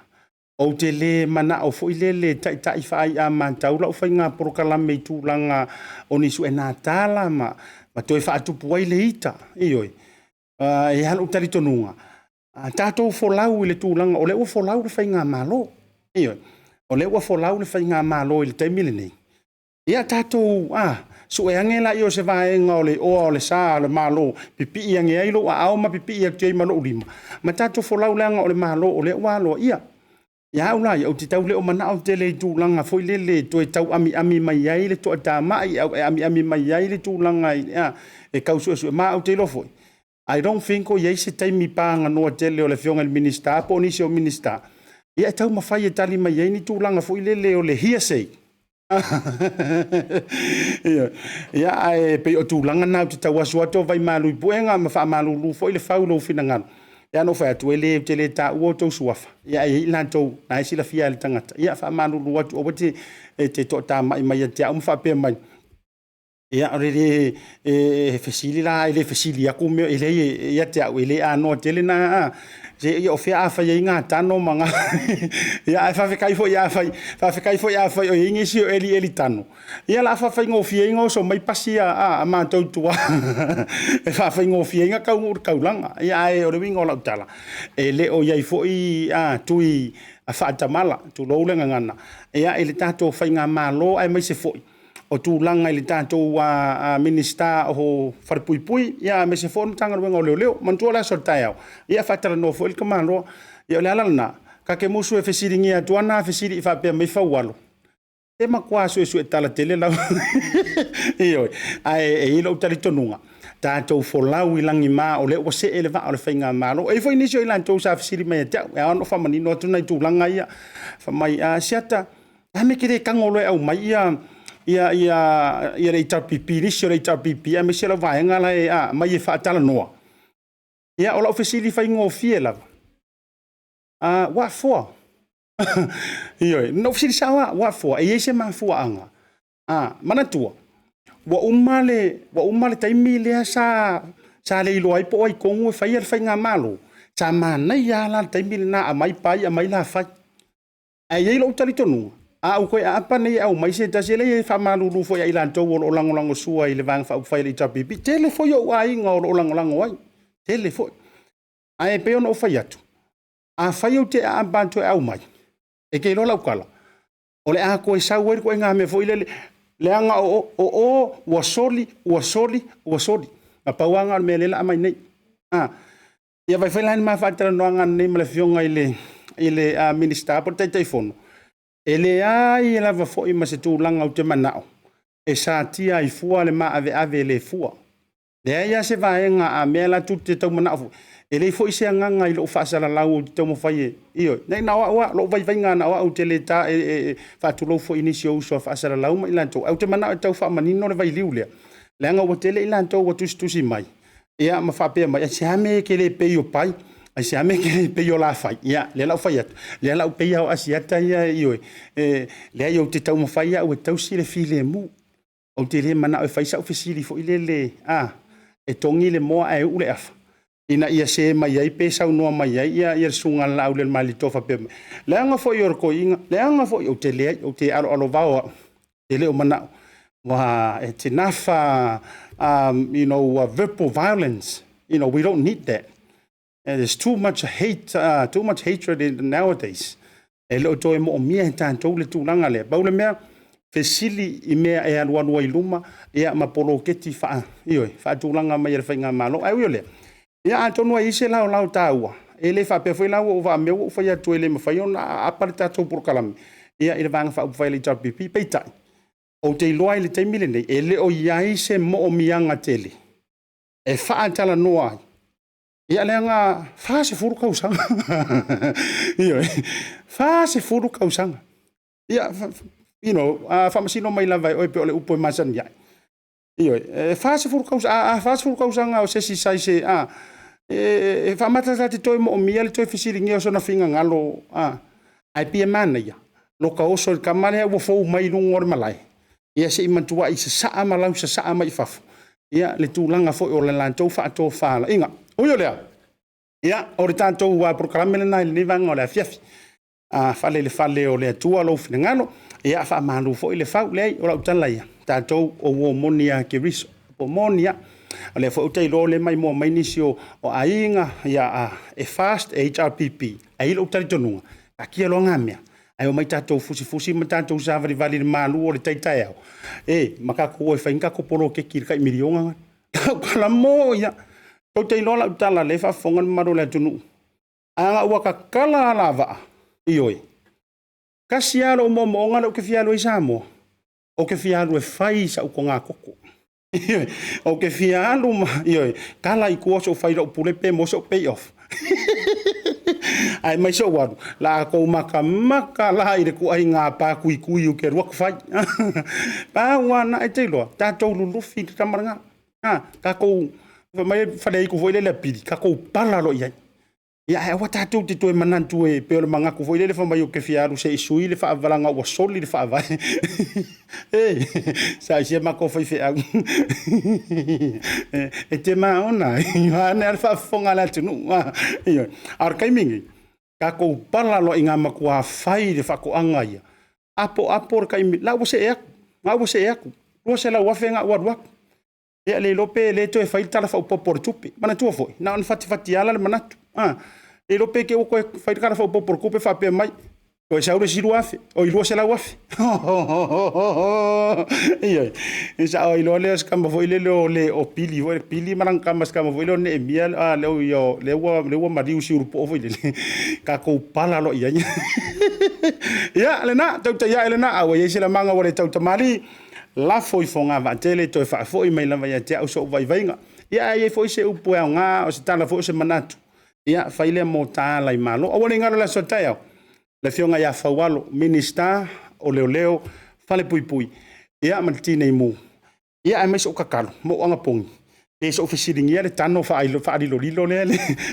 ou te le manao foi lele e taitai faai'a matau lau faiga polokalame i tulaga o ni suenatala ma toe faatupu ai le ita. Ioe. E i ai lava lou talitonuga, a tatou folau i le tulaga o lea ua folau le faigamalo. Ioe. O lea ua folau le faigamalo i le taimi lenei, ia tatou sue ane laia o se vaega o le oa o le sa o le Malo, pipii ane ai lou aao ma pipii atu ai ma lou lima, ma tatou folau leaga o le Malo o lea ua aloaia. Ia au la ia, ou te tau le o manao tele i tulaga foi lele e toe tau amiami mai ai le toatamai, e amiami mai ai le tulaga e tau suesue. Ma ou te iloa foi, I don't think o i ai se taimi paganoa tele o le Afioga i le Minisita po o nisi o Minisita, ia e taumafai e tali mai ai ni tulaga foi lele o le hearsay. Ia, ae pei o tulaga na ou te tau asu atu o vaimalu i puega ma faamalulu foi le fau i lou finagalo. Ia na ou fai atu, e le, ou te le taua outou suafa, ia ae i ai i latou na e silafia e le tagata. Ia faamalulu atu, aua e te toatamai mai ia te au ma faapea mai, ia o le le e fesili la, e le fesili atu mea, e leai ia te au, e le anoa tele na, ia o fea a fai ai gatano ma ga... Ia ae faafetai foi afai, faafetai foi afai o i ai nisi o elieli tano, ia o le a faafaigofie ai ona oso mai pasi a matou i tua e faafaigofie ai ona taunuu i le taulaga. Ia ae o le uiga o lau tala, e le o i ai foi tui faatamala, tulou le gagana, ia i le tatou faigamalo aemaise foi o tulaga i le tatou Minisita o Falepuipui, ia aemaise foi o le Matagaluega o Leoleo. Manatua le aso a le taeao, ia e faatalanoa foi le tamaloa. Ia o le ala lena, ta te musu e fesiligia atu lava na fesili i faapea mai Faualo, e matua suesue tala tele lau... Ioe, ae e i ai lou talitonuga, tatou folau i lagima o lea ua see le vaa o le faigamalo. E i ai foi nisi o i latou sa fesili mai ia te au, e ao ona ou faamanino atu nai tulaga ia. Fai mai, Asiata, a mea e te le tago loa e aumai ia le HRPP, nisi o le HRPP aemaise lau vaega la e aumai e faatalanoa. Ia, o lau fesili faigofie lava, what for? Ioe, na ou fesili sao lava, what for? E i ai se mafuaaga? Manatua, ua uma le taimi lea sa le iloa ai po o ai tonu e faia le faigamalo, sa manaia lava la le taimi lena, aumai pai aumai la fai. Ae i ai lou talitonuga, a ou toe aapa nei e aumai se tasi, e leai e faamalulu foi ia i latou o lo o lagolagosua i le Vaega Faaupufai a le HRPP, tele foi ou aiga o lo o lagolago ai, tele foi. Ae pei ona ou fai atu, afai ou te aapa atu e aumai, e te iloa lau tala, o le a toe sau ai le ituaiga mea foi lele, leaga o o ua soli, ua soli, ua soli. Na pau lava lena o le mea o lea o le a aumai nei. Ia vaai foi la i le ma faatalanoaga nei ma le Afioga i le Minisita po o le Taitaifono, e leai lava foi ma se tulaga ou te manao e satia ai fua le maaveave le fua. E leai lava se vaega a mea la e tau manao foi, e leai foi se agaga i lou faasalalau ou te taumafai e... ioe, na o au lava, o lou vaivaiga lava na o au ou te le ta... e faatulou foi i nisi o uso a faasalalau ma i latou, ae ou te manao e tau faamanino le vailiu lea, leaga ua tele i latou ua tusitusi mai ma faapea mai, aisea le mea e te le pay o Pai? Aisea le mea e te le pay o Lafai? Ia, lea la ua ou fai atu, o lea o le a ou pay au Asiata ia, ioe, e leai ou te taumafai au e tausi le filemu. Ou te le manao e fai sau fesili foi lele, a, e togi le moa ae uu le afa, ina ia se mai ai pe saunoa mai ai le Susuga i le Laaulialemalietoa faapea mai, leaga foi o le toeaina, leaga foi... Ou te leai, ou te aloalovao au, ou te le o manao, it's enough verbal violence, we don't need that. There's too much hate, too much hatred nowadays. E le o toe moomia e tatou le tulaga lea. Pau le mea, fesili i mea e alualu ai i luma ia ma poloketi ioe, faatulaga mai e le faigamalo. Ae ui o lea, ia atonu e i ai se laolao taua, e le faapea foi la ua ou faamea ua ou fai atu e le mafai ona aapa le tatou polokalame i le Vaega Faaupufai a le HRPP. Peitai, ou te iloa i le taimi lenei, e le o i ai se moomiaga tele e faatalanoa ai, ia leaga e 40 tausaga, ioe, 40 tausaga. Ia, faamasino mai lava e oe pei o le upu e masani ai. Ioe, e 40 tausaga, a 40 tausaga o se isi sa i se... e faamata ta te toe moomia le toe fesiligia o sona finagalo, ae pei e manaia lota oso i le tama lea ua fou mai luga o le malae, ia se i matuai sasaa ma lausasaa mai fafo le tulaga foi o le latou faatofalaiga. Ui o lea, ia, o le tatou polokalame lena i lenei vaega o le afiafi. A fale i le fale o le Atua lou finagalo, ia faamalu foi le fau. Leai, o lau tala ia, o tatou o uo moni lava a Keriso, o upu moni lava. O lea foi ou te iloa o lea e maimoa mai nisi o aiga, e FAST, e HRPP, ae i ai lou talitonuga, taatia loa na mea, ae omai tatou fusifusi ma tatou savalivali i le malu o le tai taeao, e, ma tatou o e fai ni tatou poloketi i le tai $1 miliona lena. O lau tala moni lava. Tou te iloa lau tala o lea e faafofoga le mamalu o le atunuu, ana ua tatala alavaa, ioe, tasi lava lou moomooga lea ou te fia alu ai i Samoa, ou te fia alu e fai sau togatogo. Ou te fia alu ma, ioe, tala i tua se i ou fai i lau pule pe maua sou pay off. Ae aumai se i ou alu, o le a tou matamata la i le ituaiga patuitui ou te alu atu fai. Pau lava lena, e te iloa, tatou lulufi i le tama lena. Tatou, fai mai le faleaitu foi lele a Pili, tatou pala loa i ai. Ia ae aua tatou te toe manatu e pei o le manatu foi lele fai mai ou te fia alu se i sui le faavae leaga ua soli le faavae. E, sa i si a matou faifeau. E te maona ai, vaeane lava le faafofoga a le atunuu. Ioe. A o le taimi lenei, tatou pala loa ina matua fai le faatoaga ia, apoapo le tai, la ua see atu, la ua see atu, $200,000 na ua alu atu. Ia le iloa pe le toe fai le Tala Faaopoopo o le Tupe. Manatua foi, na ona fatifatiala le manatu. Le iloa pe te i ua toe fai le Tala Faaopoopo o le Tupe faapea mai, toe sau le isi $2,000, oi $200,000. Ioe, e sao ai loa lea o si tama foi lele o Pili foi, Pili ma lana tama si tama foi lea o Neemia, lea ua maliu i Siulepo foi lele, tatou pala loa i ai. Ia, lena, tautai ae lena, a ua i ai se lamaga ua le tautamalii, lafo i fogavaatele toe faafoi mai lava ia te au sou vaivaiga. Ia a i ai foi se upu e aoga, o se tala foi o se manatu, ia fai lea mo ta ala i Malo. Aua ne i galo i le aso a taeao, le Afioga ia Faualo, Minisita o Leoleo, Falepuipui ma le Tinei Mu, ia aemaise ou tatalo ma ou anapogi, pe so o fesiligia le tano faalilolilo lea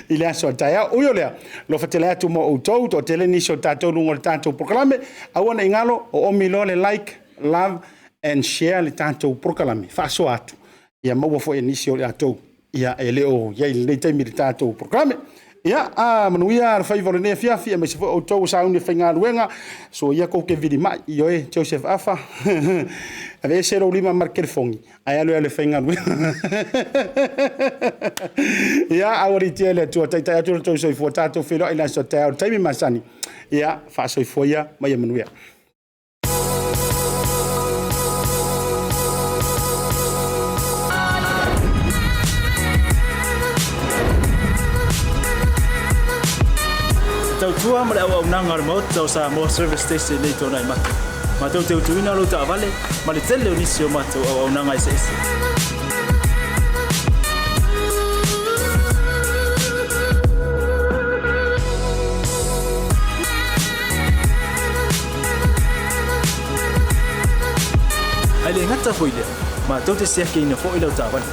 i le aso a taeao. Ui o lea, alofa tele atu mo outou, toatele nisi o tatou luga o le tatou polokalame. Aua ne i galo, oomi loa le like, love and share le tatou polokalame, faasoa atu, ia maua foi e nisi o i latou ia e le o i ai i lenei taimi i le tatou polokalame. Ia, a manuia le faiva o lenei afiafi, aemaise foi outou ua sauni e faigaluega, soa ia kou te vilima'i, ioe, Joseph Afa, aveese lou lima ma le telefoni, ae alu e alu e faigaluega. Ia, aualiitia e le Atua, taitai atu lo outou soifua, tatou feiloai i le aso a taeao i le taimi masani. Ia, faasoifua ia ma ia manuia. Le tautua ma le auaunaga a le Maota o Samoa Service Station i lenei tuanai mata. Matou te utuina lou taavale ma le tele o nisi o matou auaunaga eseese. Ae le gata foi i lea, matou te siakiina foi lau taavale.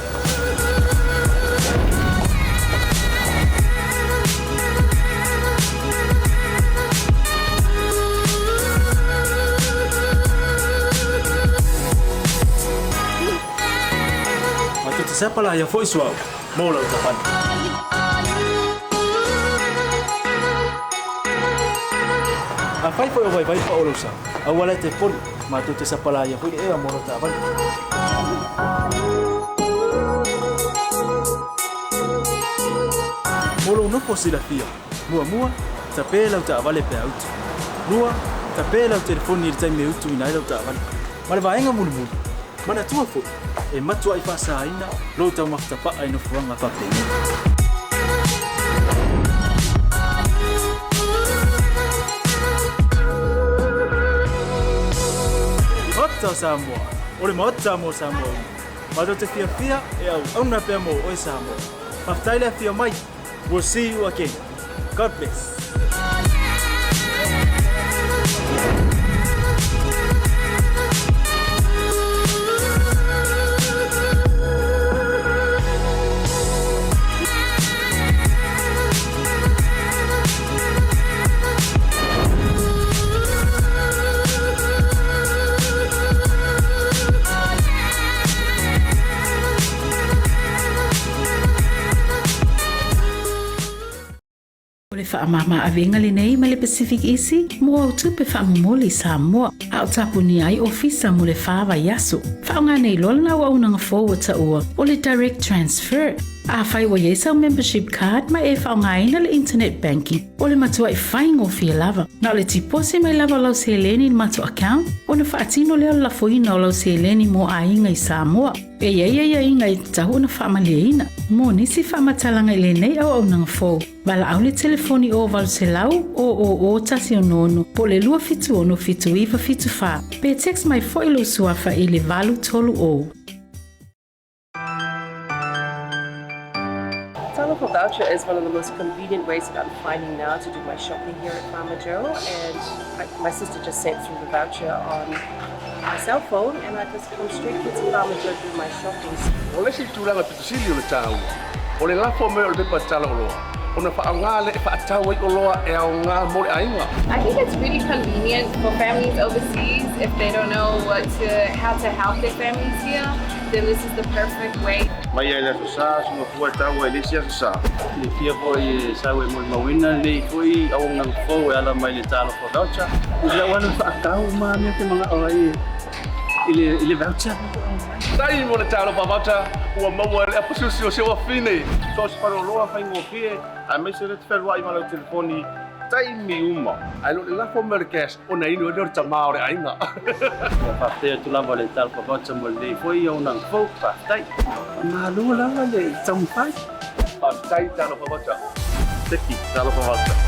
Matou te sapalaia foi suauu mo lau taavale. Afai foi o vaivai pao lou sa, aua la e te popole, matou te sapalaia foi le ea mo lau taavale. Mo lou nofo silafia, muamua, tape lau taavale pe a utu. Lua, tape lau telefoni i le taimi e utuina ai lau taavale. Ma le vaega mulimuli, manatua foi, e matuai faasaina lou taumafa tapaa i nofoaga faapenei. Maota o Samoa, o le Maota mo Samoa uma. Matou te fiafia e auauna pea mo oe Samoa. Faafetai le afio mai. We'll see you again. God bless. O le faamama-avega lenei mai le Pacific Easy mo au tupe faamomoli i Samoa, a o tapunia ai ofisa mo le fa vaiaso. Faaaoga nei loa lena auaunaga fou ua taua o le Direct Transfer. Afai ua i ai sau membership card ma e faaaogaina le internet banking, o le matuai faigofie lava. Na o le tiposi mai lava o lau seleni i le matou account ona faatino lea o le lafoina o lau seleni mo aiga i Samoa. E i ai aiaiga e tatau ona faamalieina. Mo nisi faamatalaga i lenei auaunaga fou, valaau le telefoni o 800 000 166 po o le 276 7974 pe text mai foi lou suafa i le 830. Talofa voucher is one of the most convenient ways that I'm finding now to do my shopping here at Farmer Joe. And my sister just sent through the voucher on my cell phone, and I just come straight here to Farmer Joe to do my shopping. O le isi tulaga pito sili o le taua, o le lafo mai o le pepa tala oloa, ona faaaoga lea e faatau ai oloa e aoga mo le aiga. I think it's really convenient for families overseas if they don't know what to how to help their families here. Then this is the perfect way. Mai lava i le Aso Sa, suga fua e tau ai i le isi Aso Sa. Silafia foi e sau e molimauina lenei foi auaunaga fou e ala mai le Talofa Voucher. I lau alu faatau ma mea te manao ai i le i le voucher. Tai mo le Talofa Voucher ua maua e le apasusi o si ou afine. So o se faleoloa faigofie aemaise le te fealuai ma lau telefoni taimi uma. Ae le o le lafo mai o le cash ona inu ai lea o le tama o le aiga. Ua faafetai atu lava le Talofa Voucher mo lenei foi auaunaga fou. Faafetai. Malo lava le taumafai. Faafetai Talofa Voucher. Teki Talofa Voucher.